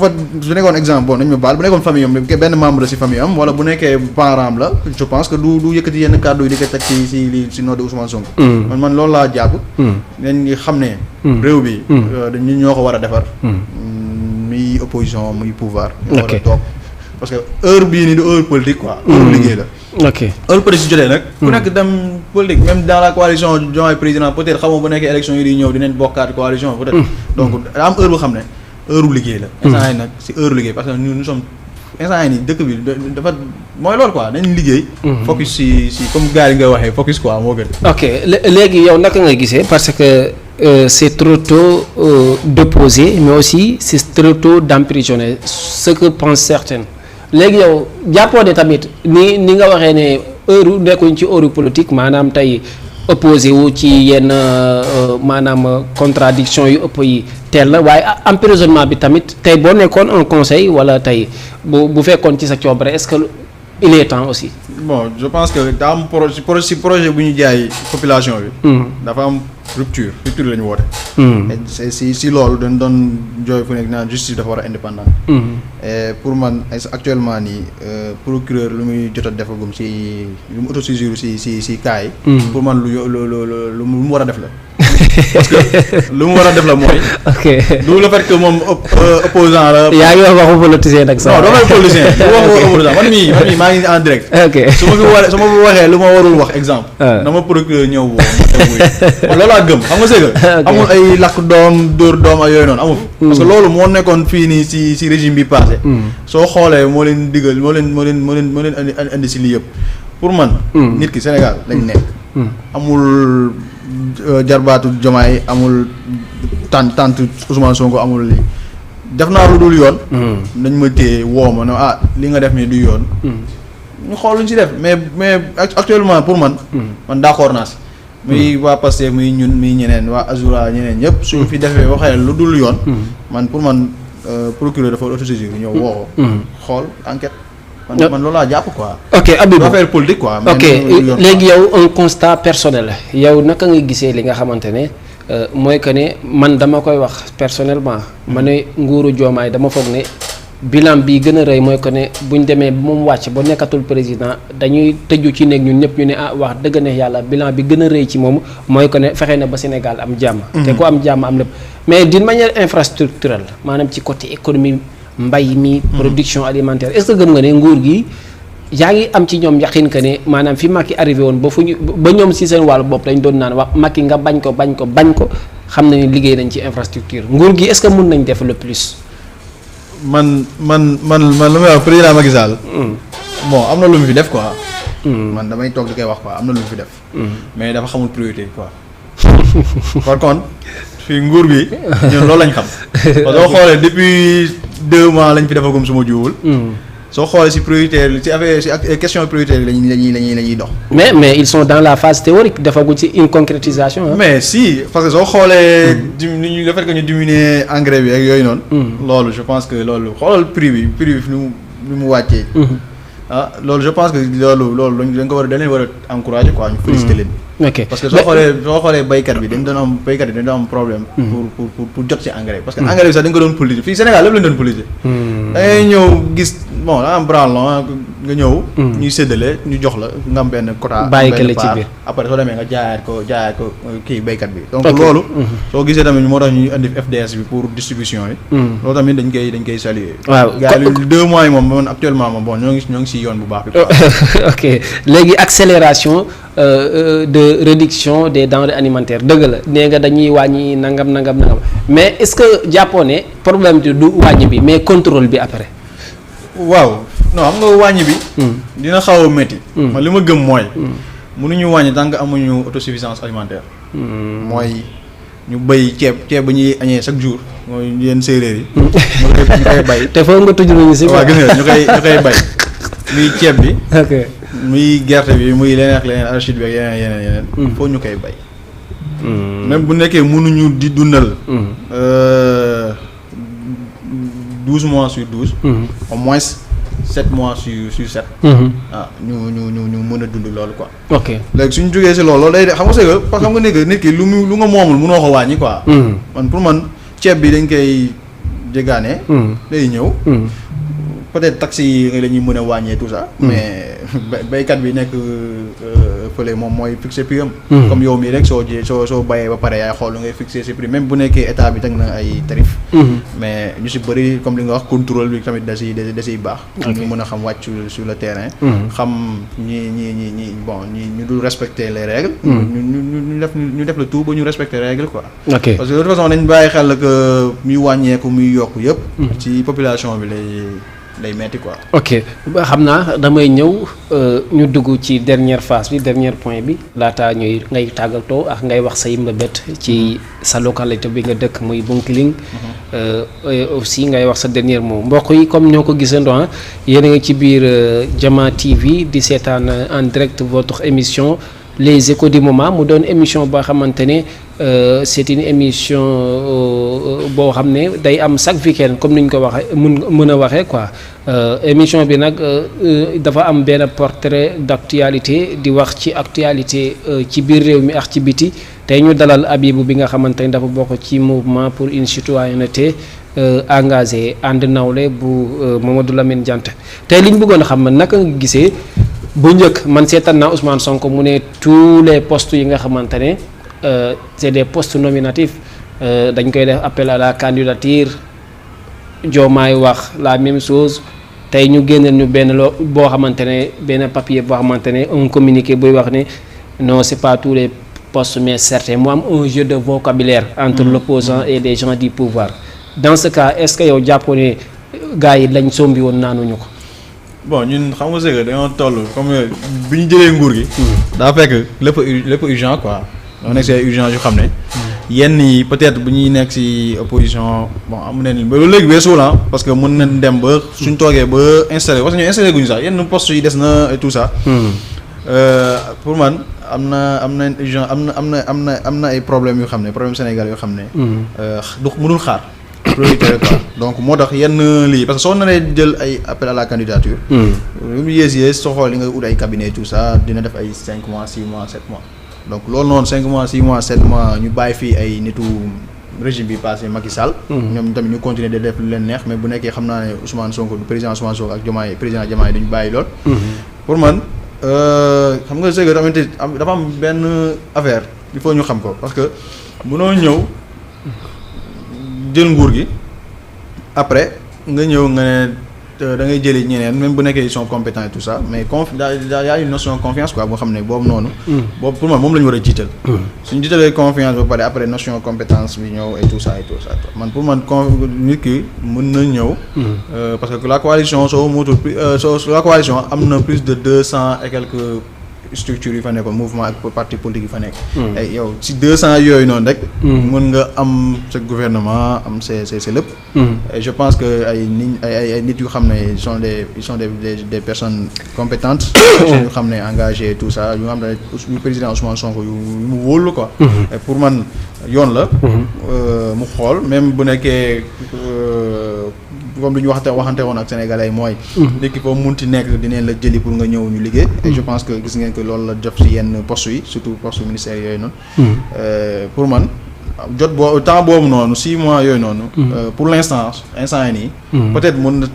nekkoon exemple bon nañ ma baal bu nekkoon famille am benn membre ci famille am wala bu nekkee parent am la je pense que du yëkkati yenn kàddu yi di ko teg ci noddu Ousmane Sonko man loolu laa jàpp nañ xam ne réew bi dañu ñoo ko war a defar muy opposition muy pouvoir ñoo war a toog parce que heure bii nii du heure politique quoi heure liggéey la heure politique jotee nag ku nekk dem politique même dans la coalition Diomaye président peut-être xamoo bu nekkee élection yi di ñëw dinañ bokkaat coalition peut-être donc daa am heure boo xam ne heure liggéey la instant yi nag ci heure liggéey parce que nous sommes instant yi nii dëkk bi dafa mooy loolu quoi nañ liggéey focus ci comme gars yi nga waxee focus quoi moo gën ok léegi yow naka nga gisee parce que c'est trop tôt d'opposer mais aussi c'est trop tôt d'emprisonner ce que pensent certains léegi yow jàppoo ne tamit ni nga waxee ne heure nekkuñ ci heure politique maanaam tey opposé wu ci yenn maanaam contradiction yu ëpp yi teel la waaye emprisonnement bi tamit tey boo nekkoon un conseil wala tey bu fekkoon ci sa coobare est-ce que il est temps aussi. bon je pense que daa am projet bu ñu jaay population bi. dafa am rupture la ñu woote. et si loolu dañ doon jooy fu nekk naan justice dafa war a indépendant. et pour man actuellement nii procureur lu muy jot a defagum ci lu mu autosaisir si cas yi. pour man lu mu war a def la. parce que lu mu war a def la mooy. ok du le fait que moom opposant la. yaa ngi wax waxu politicien nag. non doo may politicien du waxu opposant man mii maa ngi en direct. ok su ma fi waxee lu ma warul wax exemple. na ma procureur ñëw woo ma loolu laa gëm xam nga c'est que amul ay lakk doom dóor doom ak yooyu noonu amul. parce que loolu moo nekkoon fii nii si régime bi passé. soo xoolee moo leen digal moo leen indi si lii yëpp pour man. nit ki Sénégal lañ nekk. amul. jarbaatu Diomaye amul tant Ousmane Sonko amul lii def naa lu dul yoon. nañ ma téye woo ma ne li nga def nii du yoon. ñu xool luñ ci def mais actuellement pour man. man d'accord naa si. muy waa Pastef muy ñun muy ñeneen waa Azura ñeneen ñëpp suñu fi defee waxee lu dul yoon. man pour man procureur dafa autosaisir ñëw woo ko. xool enquête. man loolu laa jàpp quoi. ok Abibou affaire politique quoi. ok léegi yow un constat personnel yow naka nga gisee li nga xamante ne mooy que ne man dama koy wax personnellement ma ne nguuru Diomaye dama foog ne bilan bi gën a rëy mooy que ne buñ demee ba mu wàcc ba nekkatul président dañuy tëju ci néeg ñun ñëpp ñu ne wax dëgg ne yàlla bilan bi gën a rëy ci moom mooy que ne fexe na ba Sénégal am jàmm. te ku am jàmm am lépp mais d'une manière infrastructurelle maanaam ci côté économie mbay mi production alimentaire est-ce que gëm nga ne nguur gi yaa ngi am ci ñoom yaqin que ne maanaam fi Macky arrivé woon ba fu ñu ba ñoom si seen wàllu bopp dañ doon naan wax Macky nga bañ ko xam na ni liggéey nañ ci infrastructure nguur gi est-ce que mën nañ def le plus. man lu may wax président Macky Sall. bon am na lu mu fi def quoi. man damay toog di koy wax quoi am na lu mu fi def. mais dafa xamul priorité quoi. par contre fii nguur bi ñun loolu lañ xam. parce que soo xoolee depuis 2 mois lañ fi defagum suma juwul. soo xoolee si prioritaire ci affaire si ak question prioritaire yi la ñuy dox. mais ils sont dans la phase théorique defaguñ ci une concrétisation. mais si parce que soo xoolee. le fait que ñu diminuer engrais bi ak yooyu noonu. loolu je pense que loolu xoolal prix bi nu mu wàccee. loolu je pense que loolu dañ ko dañ leen war a encourager quoi ñu féliciter leen. ok parce que soo xoolee baykat bi dañ doon am problème. pour jot ci engrais parce que engrais bi sax dañ ko doon politiser fii Sénégal lépp lañ doon politiser. da ngay ñëw gis bon da am branlon nga ñëw. ñuy séddale ñu jox la nga am benn quota. bàyyi kële ci biir après soo demee nga jaayaat ko kii baykat bi. donc loolu. soo gisee tamit moo tax ñu indi FDS bi pour distribution yi. loolu tamit dañ koy saluer. waaw gars yi 2 mois yi moom actuellement moom bon ñoo ngi si yoon bu baax bi. ok léegi accélération de réduction des denrées alimentaires dëgg la nee nga dañuy wàññi nangam mais est-ce que jàppoo ne problème bi du wàññi bi mais contrôle bi après. waaw non xam nga wàññi bi. dina xaw a métti. man li ma gëm mooy. mënuñu wàññi tant que amuñu autosuffisance alimentaire. mooy ñu béy ceeb ba ñuy añee chaque jour mooy yenn séeréer yi. ñu koy bay. te foofu nga tudd nañu si. waaw gis nga ñu koy bay muy ceeb bi. ok muy gerte bi muy leneen ak leneen arachide bi ak yeneen. foo ñu koy bay. même bu nekkee mënuñu di dundal. 12 mois sur 12. au moins 7 mois sur 7. ñu mën a dund loolu quoi. ok léegi suñu jógee si loolu day xam nga c'est que parce que xam nga nekk nit ki lu nga moomul mënoo ko wàññi quoi. man pour man ceeb bi dañ koy jégaane. day ñëw. peut-être taxes yi la ñuy mën a wàññee tout ça. mais baykat bi nekk fële moom mooy fixer prix am. comme yow mii rek soo bayee ba pare yaay xool lu ngay fixer si prix même bu nekkee état bi teg na ay tarif. mais ñu si bëri comme li nga wax contrôle bi tamit da siy baax. ñu mën a xam wàcc sur le terrain. xam ñu dul respecter les règles. ñu def le tout ba ñu respecter règles quoi. ok parce que de toute façon dañ bàyyi xel que muy wàññeeku muy yokk yëpp. ci population bi lay metti quoi. ok xam naa damay ñëw ñu dugg ci dernière phase bi dernier point bi laataa ngay tàggatoo ak ngay wax say mbébét ci sa localité bi nga dëkk muy Bounkiling. aussi ngay wax sa dernier mot mbokk yi comme ñoo ko gisandoo yéen a ngi ci biir Jama TV di seetaan en direct votre émission les échos du moment mu doon émission boo xamante ne c'est une émission boo xam ne day am chaque week-end comme ni ñu ko waxee mën a waxee quoi émission bi nag dafa am benn portrait d'actualité di wax ci actualité ci biir réew mi ak ci biti tey ñu dalal Habibou bi nga xamante ne dafa bokk ci mouvement pour une citoyenneté engagée ànd nawle bu Mamadou Lamine Diante tey li ñu bëggoon a xam naka nga gisee. bu njëkk man seetaan naa Ousmane Sonko mu ne tous les postes yi nga xamante ne c'est des postes nominatifs dañ koy def appel à la candidature Diomaye wax la même chose tey ñu génneel ñu benn boo xamante ne benn papier boo xamante ne un communiqué buy wax ne non c'est pas tous les postes mais certains mu am un jeu de vocabulaire entre l'opposant et les gens du pouvoir dans ce cas est-ce que yow jàppoo ne gars yi lañ sombi woon naanuñu ko. bon ñun xam nga c'est que dañoo toll comme bi ñu jëlee nguur gi. daa fekk lépp urgent quoi. doo nekk si ay urgence yu xam ne. yenn yi peut-être bu ñuy nekk si opposition bon amu ne ni ba léegi weesuwul parce que mën nañ dem ba suñ toogee ba installé parce que ñu installé guñu sax yenn postes yi des na et tout ça. pour man am na urgence am na ay problèmes yoo xam ne problème Sénégal yoo xam ne. du mënul xaar. priorité quoi donc moo tax yenn lii parce que soo naree jël ay appel à la candidature. lu mu yées soo xool li nga ut ay cabinet tout ça dina def ay 5 mois 6 mois 7 mois donc loolu noonu 5 mois 6 mois 7 mois ñu bàyyi fii ay nitu régime bi passé Macky Sall. ñoom tamit ñu continuer de def lu leen neex mais bu nekkee xam naa ne Ousmane Sonko du président Ousmane Sonko ak Diomaye président Diomaye duñu bàyyi lool. pour man xam nga c'est que tamit dafa am benn affaire il faut ñu xam ko parce que mënoo ñëw. jël nguur gi après nga ñëw nga ne da ngay jëli ñeneen même bu nekkee ils sont compétents et tout ça mais y a une notion de confiance quoi boo xam ne boobu noonu. boobu pour moi moom la ñu war a jiital. suñu jiitalee confiance ba pare après notion compétence bi ñëw et tout ça man pour man nit ki mën na ñëw. parce que la coalition soo muutul la coalition am na plus de 200 et quelques structures yi fa nekkoon mouvement ak parti politique yi fa nekk. ay yow si 200 yooyu noonu rek. mën nga am sa gouvernement am c'est lépp. et je pense que ay nit yu xam ne ils sont des personnes compétentes. yu xam ne engagées tout ça yu nga xam ne président Ousmane Sonko yu mu wóolu quoi. et pour man yoon la. mu xool même bu nekkee. comme lu ñu waxante woon ak sénégalais mooy. nit ki foofu munti nekk dinañ la jëli pour nga ñëw ñu liggéey. et je pense que gis ngeen que loolu la def ci yenn postes yi surtout poste ministère yooyu noonu. pour man temps boobu noonu 6 mois yooyu noonu. pour l'instant yi nii. peut-être mën na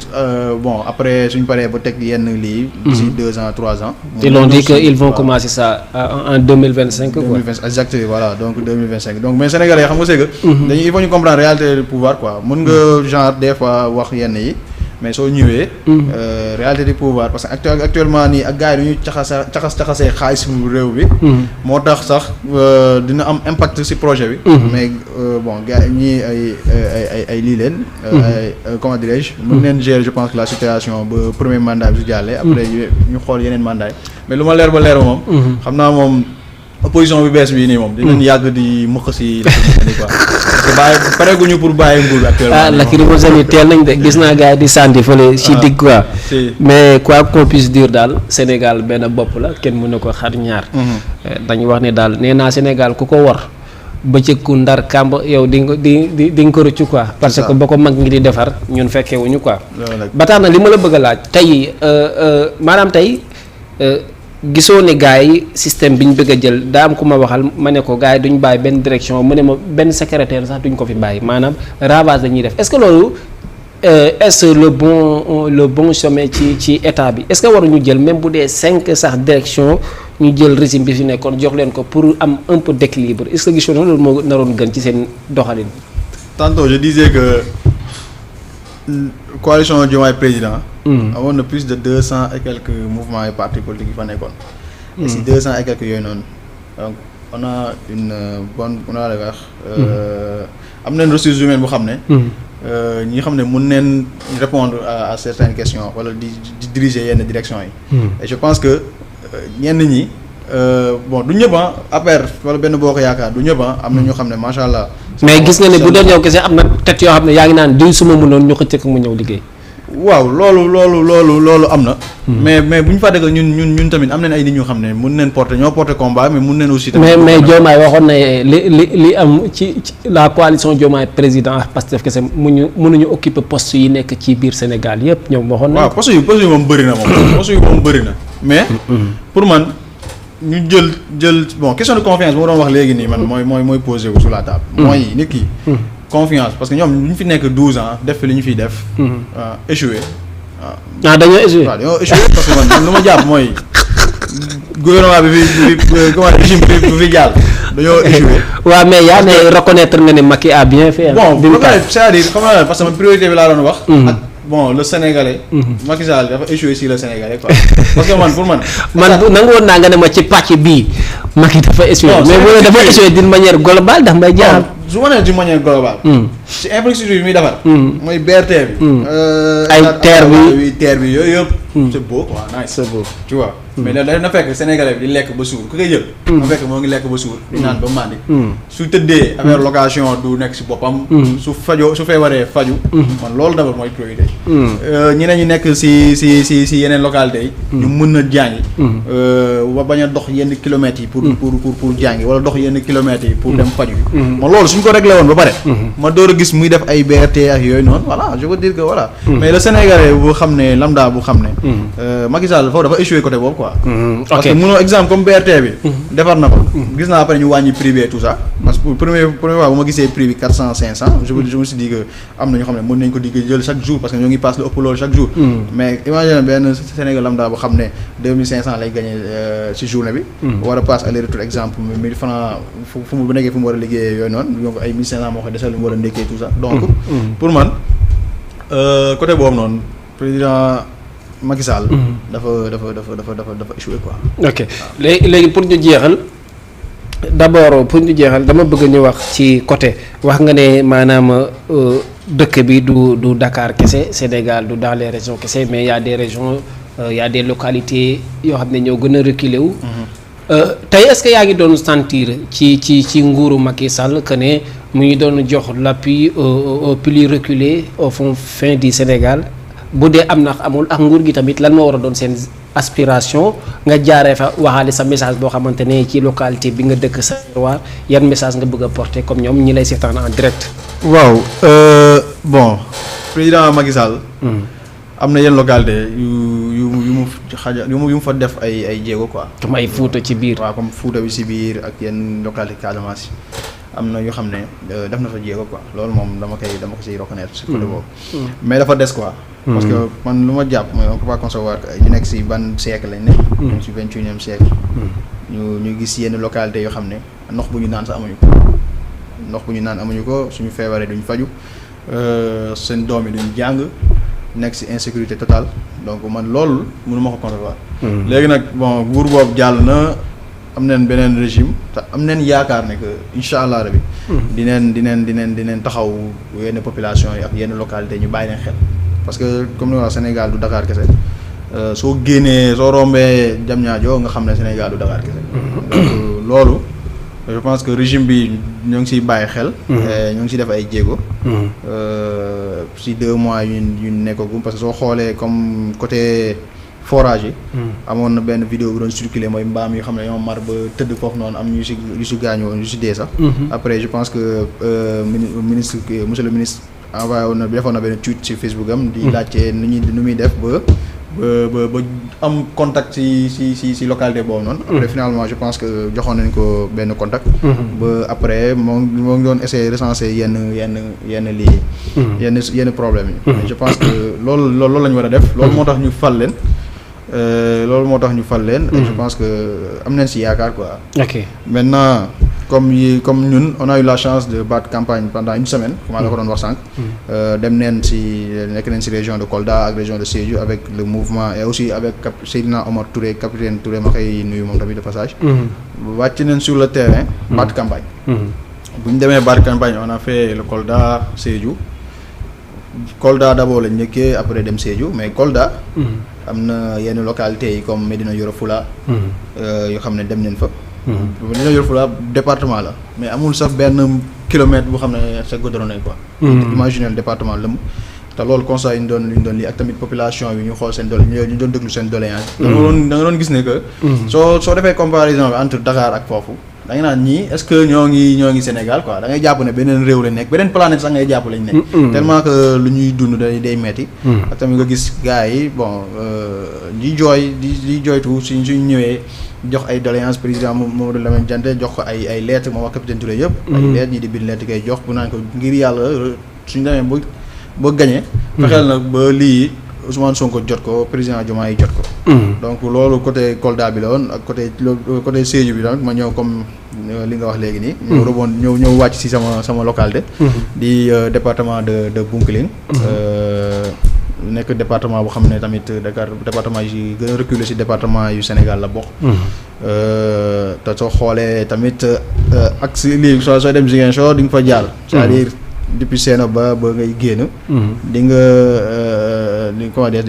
bon après suñ paree ba teg yenn lii. d'ici 2 ans 3 ans. ils ont dit que ils vont commencer ça en 2025 quoi. 2025 exactement voilà donc 2025 donc mais sénégalais xam nga c'est que. dañuy il faut ñu comprendre réalité du pouvoir quoi mën nga genre des fois wax yenn yi. mais soo ñëwee. réalité du pouvoir parce que actuellement nii ak gars yi dañuy caxasee xaalis réew bi. moo tax sax dina am impact ci projet bi. mais bon gars yi ñii ay lii leen. comment dirais-je. mën neen gérer je pense que la situation ba premier mandat bi su jàllee. après ñu xool yeneen mandat yi mais lu ma leer ba leer moom. xam naa moom opposition bi bees bii nii moom. dinañ yàgg di mëq ci quoi. parce que pareeguñu pour bàyyi nguur bi actuellement. lacrymogène yi teel nañ de gis naa gars yi di sànni fële ci digg quoi. mais quoi qu'on puisse dire daal Sénégal benn bopp la kenn mën na ko xar ñaar. dañu wax ne daal nee naa Sénégal ku ko war bëccëgu ndar kàmb yow di nga ko rëccu quoi. parce que ba ko mag ngi di defar ñun fekkewuñu quoi. ba tax na li ma la bëgg a laaj tey maanaam tey. gisoo ne gars yi système bi ñu bëgg a jël daa am ku ma waxal ma ne ko gars yi duñ bàyyi benn direction mu ne ma benn secrétaire sax duñ ko fi bàyyi maanaam ravage dañuy def est-ce que loolu est-ce le bon chemin ci état bi est-ce que waruñu jël même bu dee 5 sax direction ñu jël régime bi fi nekkoon jox leen ko pour am un peu d'équilibre est-ce que gisoo na loolu moo naroon gën ci seen doxalin. tantôt je disais que coalition Diomaye président. amoon na plus de 200 et quelques mouvements et partis politiques yi fa nekkoon. et si 200 et quelques yooyu noonu donc on a une bonne on a la wax. am nañ ressources humaines bu xam ne. ñi xam ne mën neen répondre à certaines questions wala di diriger yenn directions yi. et je pense que ñenn ñi bon du ñëpp APR wala benn boo ko yaakaar du ñëpp am na ñoo xam ne macha allah. mais gis nga ne bu doon yow kese am na tête yoo xam ne yaa ngi naan diw suma mënoon ñu xëcc ko mu ñëw liggéey. waaw loolu am na. mais bu ñu fàtte que ñun tamit am nañ ay nit ñu xam ne mun nañ ñoo porter combat mais mun nañ aussi. tamit mais Diomaye waxoon na li am ci la coalition Diomaye président ak Pastef kese mënuñu occuper poste yi nekk ci biir Sénégal yëpp ñoom waxoon nañ. waaw poste yi moom bëri na moom. poste yi moom bëri na mais. pour man ñu jël bon question de confiance bu ma doon wax léegi nii man mooy posé wu sur la table. mooy nit ki. confiance parce que ñoom ñu fi nekk 12 ans def fi li ñu fiy def. échoué waaw. dañoo échoué. waaw dañoo échoué parce que man lu ma jàpp mooy gouvernement bi régime bi fi jàll dañoo échoué. waaw mais yaa ne reconnaître nga ne Macky a bien fait. bon c'est-à-dire xam nga parce que man priorité bi laa doon wax. ak bon le Sénégalais. Macky Sall dafa échoué si le Sénégalais quoi. parce que man pour man. nangu woon naa nga ne ma ci pàcc bii Macky dafa échoué. mais bu dafa échoué d'une manière globale ndax may jaaxal. su ma nee d'une manière globale. ci infrastructure yi muy defar. mooy BRT bi. ay terre bi yooyu yëpp. c'est beau quoi nice. c'est beau tu vois. mais da na fekk Sénégalais bi di lekk ba suur ku koy jël. na fekk moo ngi lekk ba suur. di naan ba màndi. su tëddee affaire location du nekk si boppam. su feebaree faju. man loolu d'abord mooy priorité. ñeneen ñi nekk si yeneen localités yi. ñu mën a jàngi. ba bañ a dox yenn kilomètres yi. pour jàngi wala dox yenn kilomètres yi pour dem faju. man loolu suñ ko réglé woon ba pare. ma door a gis muy def ay BRT ak yooyu noonu voilà je veux dire que voilà. mais le Sénégalais bu xam ne lambda bu xam ne. Macky Sall foofu dafa échoué côté boobu quoi. parce que mënoo exemple comme BRT bi. defar na ko. gis naa après ñu wàññi prix bi et tout ça. parce que premier fois bu ma gisee prix bi 400 500 je me suis dit que am na ñoo xam ne mën nañ ko di jël chaque jour parce que ñoo ngi passe lu ëpp loolu chaque jour. mais imagine benn Sénégal lambda bu xam ne 2500 lay gagné ci journée bi. war a passe aller retour exemple 1000 francs fu mu nekkee fu mu war a liggéeyee yooyu noonu donc ay 1500 moo koy desal lu mu war a ndekkee tout ça donc pour man côté boobu noonu président Macky Sall. dafa échoué quoi. ok léegi pour ñu jeexal d'abord dama bëgg ñu wax ci côté wax nga ne maanaam dëkk bi du Dakar kese Sénégal du dans les régions kese mais y a des régions y a des localités yoo xam ne ñoo gën a reculé wu. tey est-ce que yaa ngi doon sentir ci nguuru Macky Sall que ne mu ngi doon jox l'appui aux plus reculés au fin du Sénégal bu dee am na amul ak nguur gi tamit lan moo war a doon seen aspiration nga jaaree fa waxaale sa message boo xamante ne ci localité bi nga dëkk sa waar yan message nga bëgg a porter comme ñoom ñi lay seetaan en direct. waaw bon président Macky Sall. am na yenn localité yu mu fa def ay jéego quoi. comme ay Fouta ci biir. waaw comme Fouta bi ci biir ak yenn localité Casamance yi am na yoo xam ne def na fa jéego quoi loolu moom dama ko ciy reconnaître ci côté boobu. mais dafa des quoi. parce que man lu ma jàpp mooy on peut pas concevoir ñu nekk ci ban siècle lañ nekk. ci 21e siècle. ñu gis yenn localité yoo xam ne ndox bu ñu naan sax amuñu ko suñu feebaree duñ faju seen doom yi duñ jàng. nekk ci insécurité totale donc man loolu mënu ma ko concevoir. léegi nag bon nguur boobu jàll na am nañ beneen régime te am nañ yaakaar ne que incha allah rabi. dineen taxaw yenn population yi ak yenn localité ñu bàyyi leen xel parce que comme ni ma wax Sénégal du Dakar kese soo rombee Diamniadio nga xam ne Sénégal du Dakar kese. donc loolu je pense que régime bi ñoo ngi ciy bàyyi xel. ñoo ngi ciy def ay jéego. ci 2 mois yu nekkagum parce que soo xoolee comme côté forage yi. amoon na benn vidéo bu doon circulé mooy mbaam yoo xam ne ñoo mar ba tëdd foofu noonu am yu si gaañoo yu si dee sax. après je pense que monsieur le ministre envoyé woon na defoon na benn tweet ci Facebook am. di laajte nu muy def ba am contact ci localité boobu noonu. après finalement je pense que joxoon nañ ko benn contact. ba après moo ngi doon essayer recenser yenn lii. yenn problème yi. je pense que loolu la ñu war a def. loolu moo tax ñu fal leen. et je pense que am nañ ci yaakaar quoi. ok maintenant comme ñun on a eu la chance de battre campagne pendant une semaine. comment la ko doon wax sànq. nekk nañ ci région de Kolda ak région de Sédhiou avec le mouvement et aussi avec Seydina Omar Touré capitaine Touré ma koy nuyu moom tamit de passage. wàcc nañ sur le terrain. battre campagne. bu ñu demee battre campagne on a fait le Kolda Sédhiou. Kolda d'abord lañ njëkkee après dem Sédhiou mais Kolda. am na yenn localités yi comme Médina Yoro Fula. yoo xam ne dem nañ fa. Médina Yoro Fula département la mais amul sax benn kilomètre bu xam ne c'est goudronné quoi. imaginez le département lëmm te loolu constat yi ñu doon lii ak tamit population bi ñu xool seen ñu doon déglu seen doléance. da nga doon gis ne que. soo defee comparaison bi entre Dakar ak foofu. da nga naan ñii est-ce que ñoo ngi Sénégal quoi da ngay jàpp ne beneen réew lañ nekk beneen planète sax ngay jàpp lañ nekk. tellement que lu ñuy dund day metti. ak tamit nga gis gars yi bon di jooytu suñ ñëwee jox ay doléances président Mamadou Lamine Diante jox ko ay lettres moom ak capitaine Touré yëpp. ay lettres ñi di bind lettres kay jox bu naan ko ngir yàlla suñ demee ba gagné. fexeel nag ba lii Ousmane Sonko jot ko président Diomaye jot ko. donc loolu côté Kolda bi la woon ak côté Sédhiou bi tamit ma ñëw comme li nga wax léegi nii. ñëw wàcc ci sama localité. di département de Bounkiling. nekk département bu xam ne tamit Dakar département yi gën a reculé ci département yu Sénégal la bokk. te soo xoolee tamit ak si lii soo dem Ziguinchor di nga fa jaar. c'est-à-dire depuis Séna ba ngay génn. di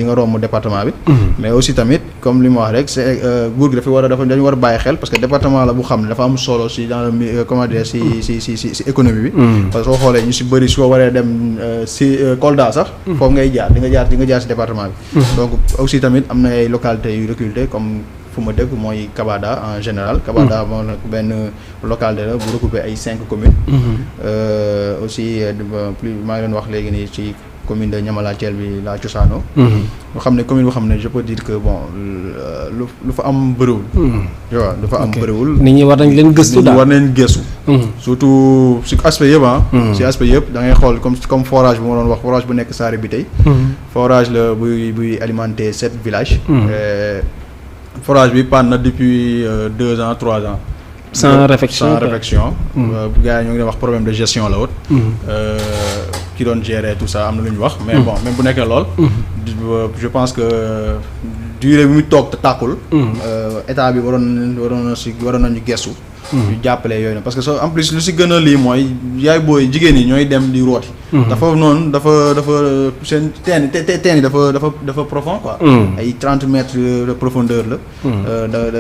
nga romb département bi. mais aussi tamit comme li ma wax rek c'est nguur gi dañu war a bàyyi xel parce que département la bu xam ne dafa am solo ci dans le comment dire ci économie bi. parce que soo xoolee ñu ci bëri soo waree dem ci Kolda sax. foofu ngay jaar di nga jaar ci département bi. donc aussi tamit am na ay localités yu reculées comme. fu ma dëkk mooy Kabada en général. Kabada moo nekk benn localité la bu recoupé ay 5 communes. aussi plus maa ngi leen wax léegi nii ci commune de Niamala Thiel bi la cosaano. nga xam ne commune boo xam ne je peux dire que bon lu fa am bëriwul. waaw lu fa am bëriwul. nit ñi war nañ leen gëstu daal war nañ gëstu. surtout si aspect yëpp si aspect yëpp da ngay xool comme forage bu ma doon wax forage bu nekk Saare bi tey. forage la buy alimenter 7 villages. Forage bi panne na depuis 2 ans 3 ans. sans réflexion gars yi ñoo ngi wax problème de gestion la woon. ki doon gérer tout ça am na lu ñu wax. mais bon même bu nekkee lool. je pense que durée bi mu toog te tàkkul. état bi waroon nañu gestu. ñu jàppale yooyu nag parce que en plus lu si gën a lii mooy yaay booy jigéen ñi ñooy dem di rooti. dafa noonu dafa seen teen yi dafa profond quoi. ay 30 mètres de profondeur la.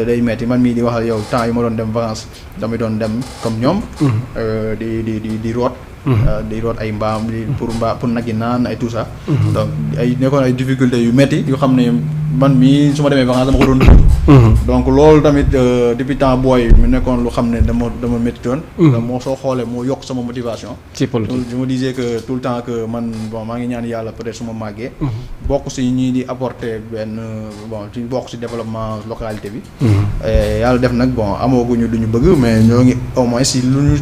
day metti man mii di waxal yow temps yi ma doon dem vacances damay doon dem comme ñoom. di root. di root ay mbaam pour nag yi naan ay tout ça. donc ay nekkoon ay difficultés yu metti yoo xam ne man mii su ma demee vacances dama ko doon donc loolu tamit depuis temps booy mu nekkoon lu xam ne dama métti woon. moo soo xoolee moo yokk sama motivation. ci politique je me disais que tout le temps que man bon maa ngi ñaan yàlla peut-être su ma màggee. bokk si ñii di apporter benn ci bokk si développement localité bi. yàlla def nag bon amooguñu lu ñu bëgg mais ñoo ngi au moins si lu ñu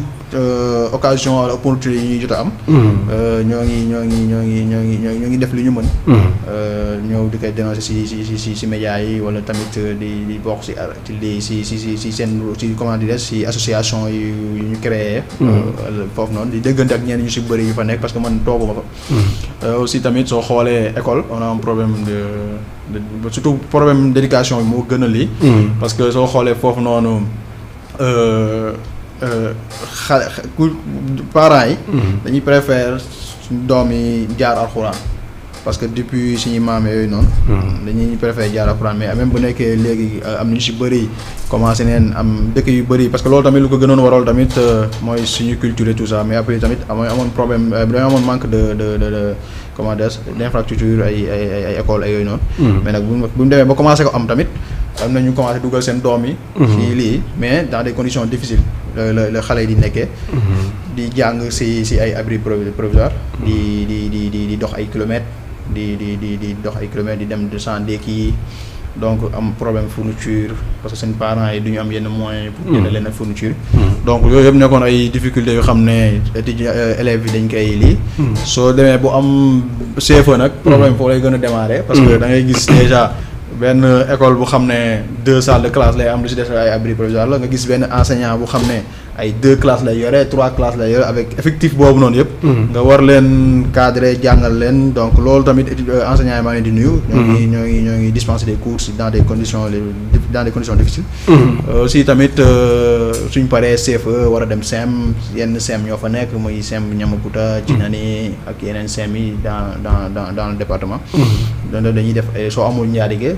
occasion wala opportunité yi ñuy jot a am. ñoo ngi def li ñu mën. ñëw di koy dénoncer si médias yi wala tamit di bokk si seen comment dire si association yu ñu créé. foofu noonu di déggante ak ñenn ñu si bëri yu fa nekk parce que man tooguma fa. aussi tamit soo xoolee école on a un problème de surtout problème d'éducation bi moo gën a lii. parce que soo xoolee foofu noonu. Parents yi. dañuy préfère doom yi jaar alxuraan parce que depuis suñu maam yooyu noonu. dañuy préfère jaar alxuraan mais même bu nekkee léegi am nañu si bëri commencé neen am dëkk yu bëri parce que loolu tamit lu ko gënoon waral tamit mooy suñu culture et tout ça mais après tamit amoon problème dañoo amoon manque de comment dire d'infrastructure ay école ay yooyu noonu. mais nag bu ñu demee ba commencé ko am tamit. am na ñu commencé dugal seen doom yi. ci lii mais dans des conditions difficiles la xale yi di nekkee. di jàng si ay abris provisoires. di dox ay kilomètres di dox ay kilomètres di dem de sans ndékki donc am problème fourniture parce que seen parents yi du ñu am yenn moyens pour jënd leen fourniture. donc yooyu yëpp nekkoon ay difficultés yoo xam ne étudiants élèves yi dañ koy lii. soo demee bu am CFEE nag. problème foofu lay gën a démarrer. parce que da ngay gis déjà. benn école bu xam ne 2 salles de classe lay am lu si des ay abri provisoire la nga gis benn enseignant bu xam ne ay 2 classes lay yore 3 classes lay yore avec effectif boobu noonu yëpp. nga war leen cadrer jàngal leen donc loolu tamit enseignants yi maa ngi leen di nuyu. ñoo ngi dispenser des cours dans des conditions difficiles. aussi tamit suñ paree CFE war a dem SEM yenn SEM ñoo fa nekk muy SEM Niamacoota Djinani ak yeneen SEM yi dans le département. dañuy def soo amul njaatige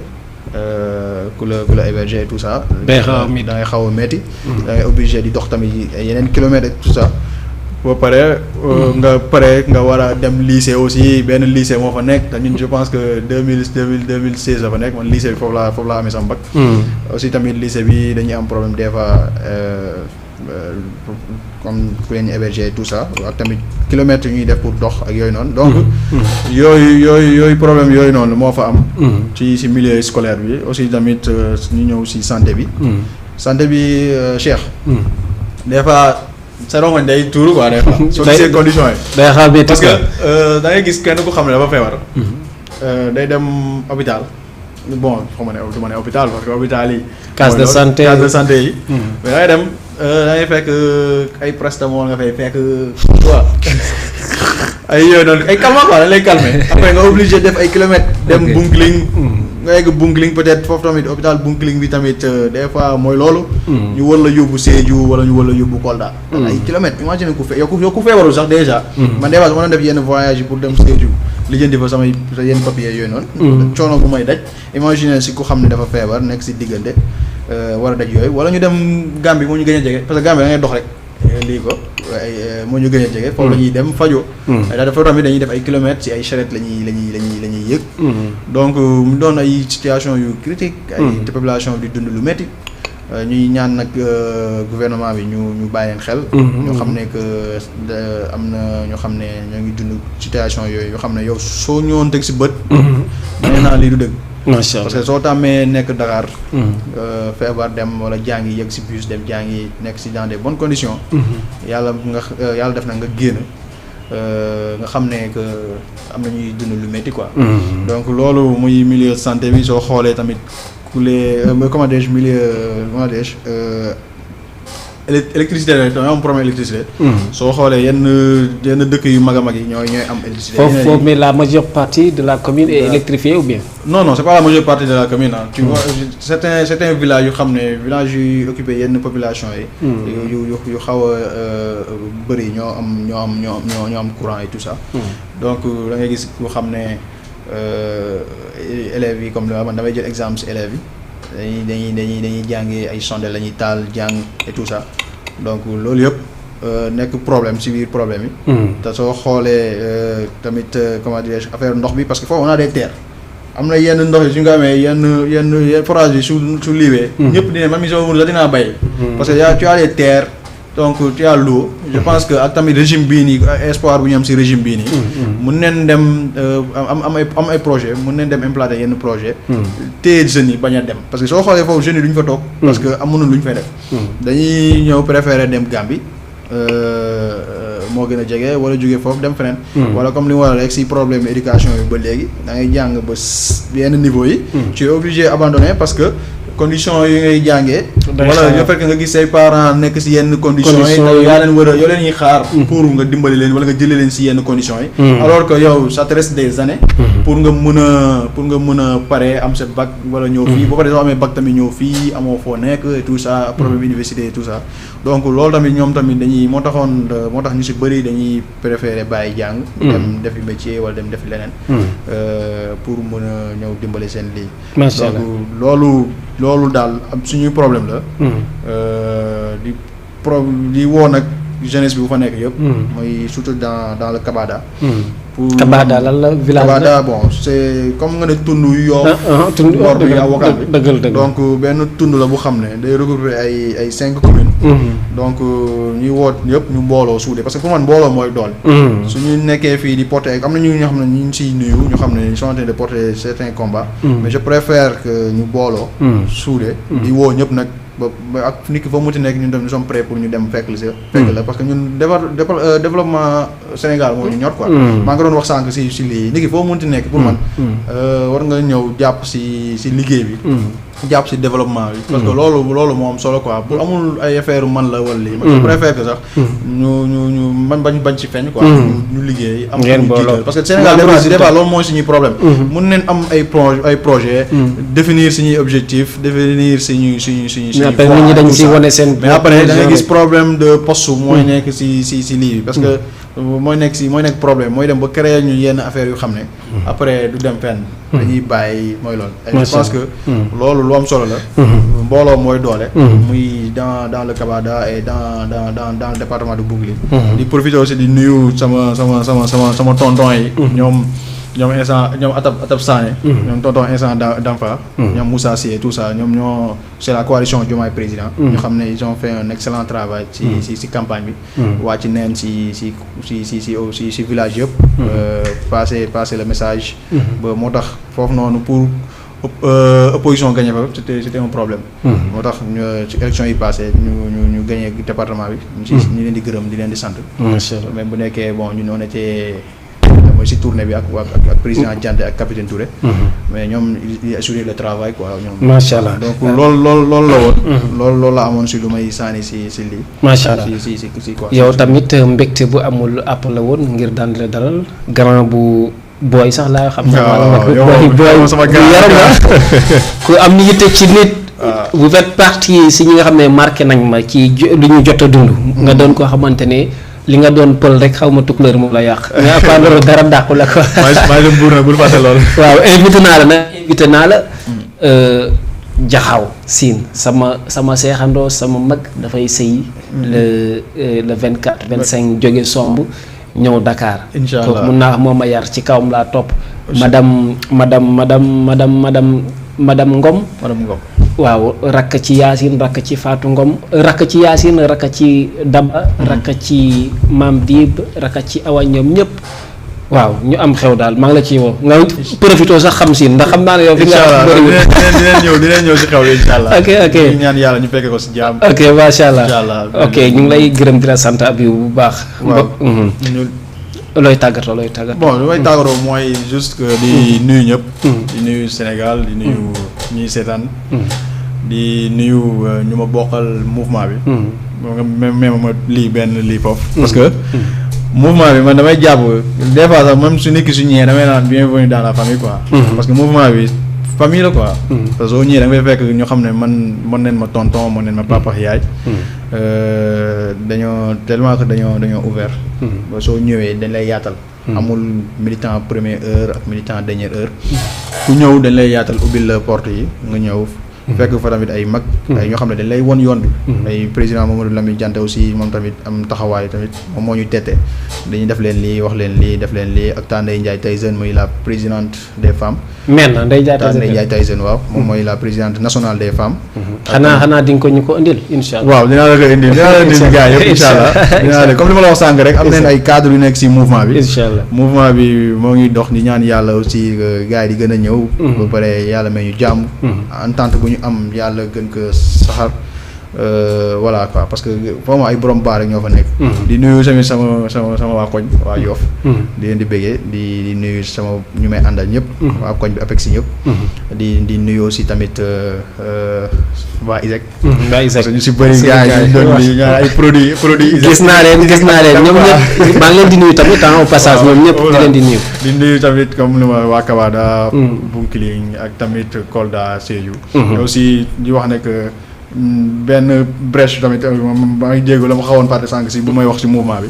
ku la héberger et tout ça. da ngay xaw a métti. da ngay obligé di dox tamit yeneen kilomètres et tout ça. boo paree nga war a dem lycée aussi benn lycée moo fa nekk te ñun je pense que 2016 la fa nekk man lycée bi foofu laa amee sama bac. aussi tamit lycée bi dañuy am problème des fois comme ku leen héberger tout ça ak tamit kilomètres yu ñuy def pour dox ak yooyu noonu. donc yooyu problème yooyu noonu moo fa am. ci milieu scolaire bi aussi tamit ñu ñëw si santé bi. santé bi Cheikh. des fois sa rongoñ day tuuru quoi des fois. soo gisee conditions yi. day xaar parce que da ngay gis kenn ku xam ne dafa feebar. day dem hôpital. bon xaw ma ne hôpital parce que hôpital yi. case de santé yi. mais da ngay dem da ngay fekk ay paracetamol nga fay fekk quoi ay yooyu noonu ay calmants quoi dañ lay calmer après nga obligé def ay kilomètres. dem Bounkiling. nga yegg Bounkiling peut-être foofu tamit hôpital Bounkiling bi tamit des fois mooy loolu. ñu war la yóbbu Sédhiou wala ñu war la yóbbu Kolda. ay kilomètres imagine ku feebarul sax déjà. man des fois su ma doon def yenn voyage yi pour dem Sédhiou. lijjanti fa samay yenn papiers yooyu noonu. coono bu may daj. imagine si ku xam ne dafa feebar nekk si diggante war a daj yooyu wala ñu dem Gambie moo ñu gën a jege parce que Gambie da ngay dox rek lii ko moo ñu gën a jege. foofu la ñuy dem fajoo. dafa tamit dañuy def ay kilomètres si ay charrette la ñuy yëg. donc mu doon ay situation yu critique ay population di dund lu métti. ñuy ñaan nag gouvernement bi ñu bàyyi leen xel. ñoo xam ne que am na ñoo xam ne ñoo ngi dund situation yooyu yoo xam ne yow soo ñëwoon teg si bët. nee naa lii du dëgg. macha allah parce que soo tàmmee nekk Dakar. feebar dem wala jàngi yegg si bus dem jàngi nekk si dans des bonnes conditions. yàlla def na nga génn nga xam ne que am na ñuy dund lu métti quoi. donc loolu muy milieu santé bi soo xoolee tamit. comment dirais-je milieu électricité la dañoo am problème électricité. soo xoolee yenn dëkk yu mag a mag yi ñooy am électricité. foofu mais la majeure partie de la commune est électrifiée ou bien. non c'est pas la majeure partie de la commune ah. tu vois certains villages yu xam ne villages yu occupé yenn population yi. yu xaw a bëri ñoo am courant et tout ça. donc da ngay gis ku xam ne élèves yi comme man damay jël exemple si élèves yi. dañuy jàngee ay sondel la ñuy taal jàng et tout ça donc loolu yëpp nekk problème ci biir problème yi. te soo xoolee tamit comment dirais-je affaire ndox bi parce que foofu on a des terres am na yenn ndox yi su nga amee yenn forage yi su liiwee. ñëpp dinañ man mi soo mun la dinaa bay. parce que tu as les terres donc tu as l'eau je pense que ak tamit régime bii nii espoir bu ñu am ci régime bii nii. mun neen dem am ay projet mun neen dem implanter yenn projet téye jeunes yi bañ a dem parce que soo xoolee foofu jeunes yi duñ fa toog. parce que amuñu luñ fay def. dañuy ñëw préférer dem Gambie moo gën a jege wala jóge foofu dem feneen. wala comme li mu war a rek ci problème éducation yi ba léegi da ngay jàng ba yenn niveau yi. tu es obligé abandonner parce que. conditions yi ngay jàngee. wala yoo fekk nga gis say parents nekk ci yenn conditions yi yaa leen war a yoo leen ñuy xaar. pour nga dimbali leen wala nga jëlee leen ci yenn conditions yi. alors que yow ça te reste des années. pour nga mën a pare am sa bac wala ñëw fii boo ko defee soo amee bac tamit ñëw fii amoo foo nekk et tout ça problème université et tout ça donc loolu tamit ñoom tamit moo tax ñu ci bëri dañuy préférer bàyyi jàng. dem defi métier wala dem defi leneen. pour mën a ñëw dimbali seen lii. macha allah donc loolu daal suñuy problème la. di woo nag jeunesse bi bu fa nekk yëpp. mooy surtout dans le Kabada. Kabada lan la village la Kabada bon c'est comme nga ne tund yoo. tund Ngor bi avocat bi dëgg donc benn tund la bu xam ne day regrouper ay 5 communes. donc ñuy woot ñëpp ñu mbooloo suude parce que pour man mbooloo mooy doole. su ñu nekkee fii di porter am na ñoo xam ne ñu ngi siy nuyu ñu xam ne ils sont en train de porter certains combats. mais je préfère que ñu booloo. suude di woo ñëpp nag. ba ak nit ki fa mu ci nekk ñun tam nous sommes prêts pour ñu dem fekk la parce que ñun développement Sénégal moo ñu ñor quoi. maa ngi doon wax sànq si lii nit ki foo munti nekk pour man war nga ñëw jàpp si liggéey bi. jàpp si développement bi. parce que loolu moo am solo quoi bu amul ay affaire man la wala lii. je préfère que sax ñu man bañ ci feeñ quoi. ñu liggéey am ñu jiital parce que Sénégal débat loolu mooy suñuy problème. mun neen am ay projet définir suñuy objectif définir suñu après nit ñi dañ ci wane seen. mais après da ngay gis problème de poste mooy nekk si lii bi parce que mooy nekk problème mooy dem ba créer ñu yenn affaires yu xam ne. après du dem fenn. dañuy bàyyi mooy loolu. et je pense que loolu lu am solo la. mbooloo mooy doole. muy dans le Kabada et dans le département de Boungli. di profiter aussi di nuyu sama tonton yi. ñoom Atab Sané. ñoom tonton instant d'enfant. ñoom Moussa Sy et tout ça ñoom c'est la coalition Diomaye président. ñu xam ne ils ont fait un excellent travail ci campagne bi. wàcc neen ci village yëpp. passer le message. ba moo tax foofu noonu pour opposition gagné fa c'était un problème. moo tax ci élection yi passé ñu gagné département bi. ñu leen di gërëm di leen di sant. macha allah même bu nekkee bon ñun on était mooy si tournée bi ak président Dianté ak capitaine Touré. mais ñoom ils assuraient le travail quoi ñoom. macha allah donc loolu la woon. loolu la amoon si lu may sànni si lii. macha allah si quoi. yow tamit mbégte bu amul àpp la woon ngir daan la dalal grand bu booy sax laa xam. waaw booy sama yaram la ku am ni yitte ci nit. vous faites partie si ñi nga xam ne marqué nañ ma ci lu ñu jot a dund. nga doon koo xamante ne. li nga doon pël rek xaw ma tukulóor moom la yàq. mais à part loolu dara dàqu la quoi. maa ngi buur nag bul fàtte loolu. waaw invité naa la jaxaw siin sama seexandoo sama mag dafay sëy le 24 25 jóge somb ñëw Dakar. incha allah kooku mun naa wax moo ma yar ci kawam laa topp. madame Ngom. waaw rakk ci Yacine rakk ci Fatou Ngom rakk ci Yacine rakk ci Daba. rakk ci Maam Diib rakk ci Awa ñoom ñëpp. waaw ñu am xew daal maa ngi la ciy woo nga profité sax xam si ndax xam naa ne yow. fi nga dinañ ñëw si xew yi incha allah. ok ñu ñaan yàlla ñu fekke ko si jàmm. ok macha allah incha allah ok ñu ngi lay gërëm di la sant ab bu baax. waaw looy tàggatoo. bon lu may tàggatoo mooy juste que di nuyu ñëpp. di nuyu Sénégal di nuyu ñuy seetaan. di nuyu ñu ma bokkal mouvement bi. même ma lii benn lii foofu. parce que mouvement bi man damay jàpp des fois sax même su nekk su ñëwee damay naan bienvenue dans la famille quoi. parce que mouvement bi famille la quoi. parce que soo ñëwee da ngay fekk ñu xam ne man mën nañ ma tonton mën nañ ma papa yaay. dañoo tellement que dañoo ouvert. ba soo ñëwee dañ lay yaatal. amul militant première heure ak militant dernière heure. ku ñëw dañ lay yaatal ubbil la porte yi nga ñëw. fekk fa tamit ay mag. ay ñoo xam ne dañ lay won yoon bi. ay président Mamadou Lamine Diante aussi moom tamit am taxawaay tamit moom moo ñu tette dañuy def leen lii wax leen lii def leen lii ak Tandey Ndiaye Tyson muy la présidente des femmes. men Ndeye Ndiaye Tyson waaw moom mooy la présidente nationale des femmes. xanaa di nga ko ñu ko indil incha allah. waaw dinaa la ko indil gars yëpp incha allah. dinaa la comme li ma la wax sànq rek am nañ ay cadre yu nekk si mouvement bi. incha allah mouvement bi moo ngi dox di ñaan yàlla aussi gars yi di gën a ñëw. ba pare yàlla may ñu jàmm. entente bu ñu am yàlla gën ko saxar. Voilà quoi parce que vraiment ay borom baar rek ñoo fa nekk. di nuyu tamit sama waa koñ waa Yoff. di leen di bëggee di nuyu sama ñu may àndal ñëpp. waa koñ bi APEX ñëpp. di nuyu aussi tamit waa ISEC. waa ISEC parce que ñu si bëri gars yi ñu doon di ay produits ISEC. gis naa leen ñoom ñëpp maa ngi leen di nuyu tamit au passage ñoom ñëpp di leen di nuyu. di nuyu tamit comme li ma waa Kabada. Bunkiling ak tamit Kolda Sédhiou. aussi di wax ne que benn brèche tamit maa ngi jéego la ma xawoon parti sànq si bu may wax si mouvement bi.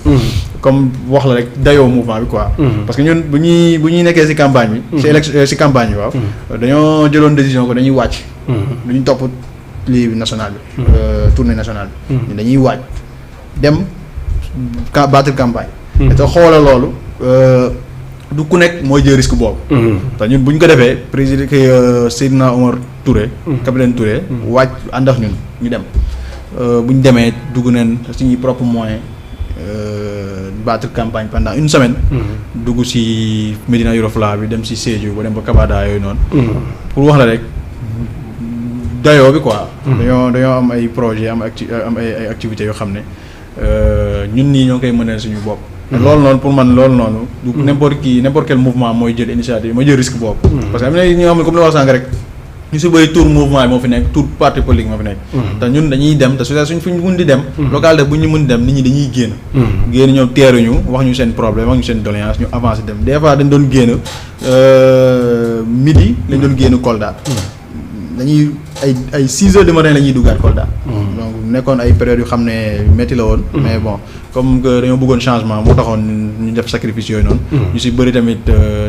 comme wax la rek dayoo mouvement bi quoi. parce que ñun bu ñuy nekkee si campagne bi. si campagne bi waaw. dañoo jëloon décision ko dañuy wàcc. du ñu topp lii national bi. tournée nationale bi. dañuy wàcc dem battre campagne. te xoola loolu du ku nekk mooy jël risque boobu. te ñun bu ñu ko defee président Seydina Omar Touré. capitaine Touré. wàcc ànd ak ñun ñu dem bu ñu demee dugg nañ suñuy propre moyen battre campagne pendant une semaine. dugg si Médina Yoro Fula bi dem si Sédhiou ba dem ba Kabada yooyu noonu. pour wax la rek dayoo bi quoi. dañoo am ay projet am ay activités yoo xam ne ñun nii ñoo koy mëneel suñu bopp. loolu noonu pour man loolu noonu. du n'importe quel mouvement mooy jël initiative mooy jël risque boobu. parce que am na ñi nga xam ne comme li wax sànq rek ñu si bëri tour mouvement yi moo fi nekk tour parti politique moo fi nekk. te ñun dañuy dem te suñ fu ñu mun di dem. local de bu ñu mun dem nit ñi dañuy génn. génn ñoom teeruñu wax ñu seen problème wax ñu seen doléance ñu avancé dem des fois dañ doon génn midi lañ doon génn Kolda. dañuy ay 6 heures du matin la ñuy duggaat Kolda. donc nekkoon ay période yu xam ne métti la woon. mais bon comme que dañoo bëggoon changement moo taxoon ñu def sacrifice yooyu noonu. ñu si bëri tamit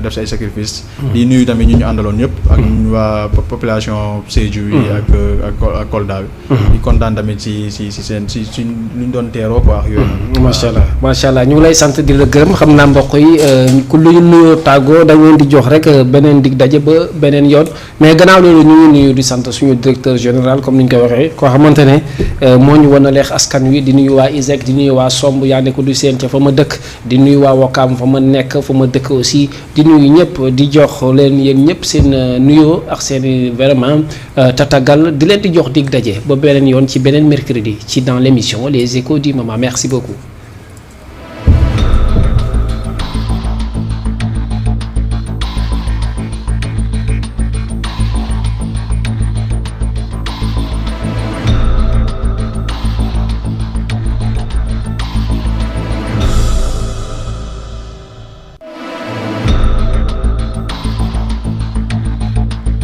def si ay sacrifice. di nuyu tamit ñu àndaloon ñëpp. ak waa population Sédhiou yi ak Kolda bi. di kontaan tamit si seen si lu ñu doon teeroo quoi ak yooyu noonu. macha allah ñu ngi lay sant di la gërëm xam naa mbokk yi ku lu ñu nuyoo tàggoo da ngeen di jox rek beneen dig daje ba beneen yoon mais gannaaw loolu ñu ngi nuyu di sant suñu directeur général comme ni ñu koy waxee koo xamante ne moo ñu wan a leex askan wi di nuyu waa ISEC di nuyu waa Somb yaa ne ko du seen ca fa ma dëkk di nuyu waa Wakaam fa ma nekk fa ma dëkk aussi di nuyu ñëpp di jox leen yéen ñëpp seen nuyoo ak seen vraiment tatagal di leen di jox dig daje ba beneen yoon ci beneen mercredi ci dans l'émission Les Échos du Moment merci beaucoup.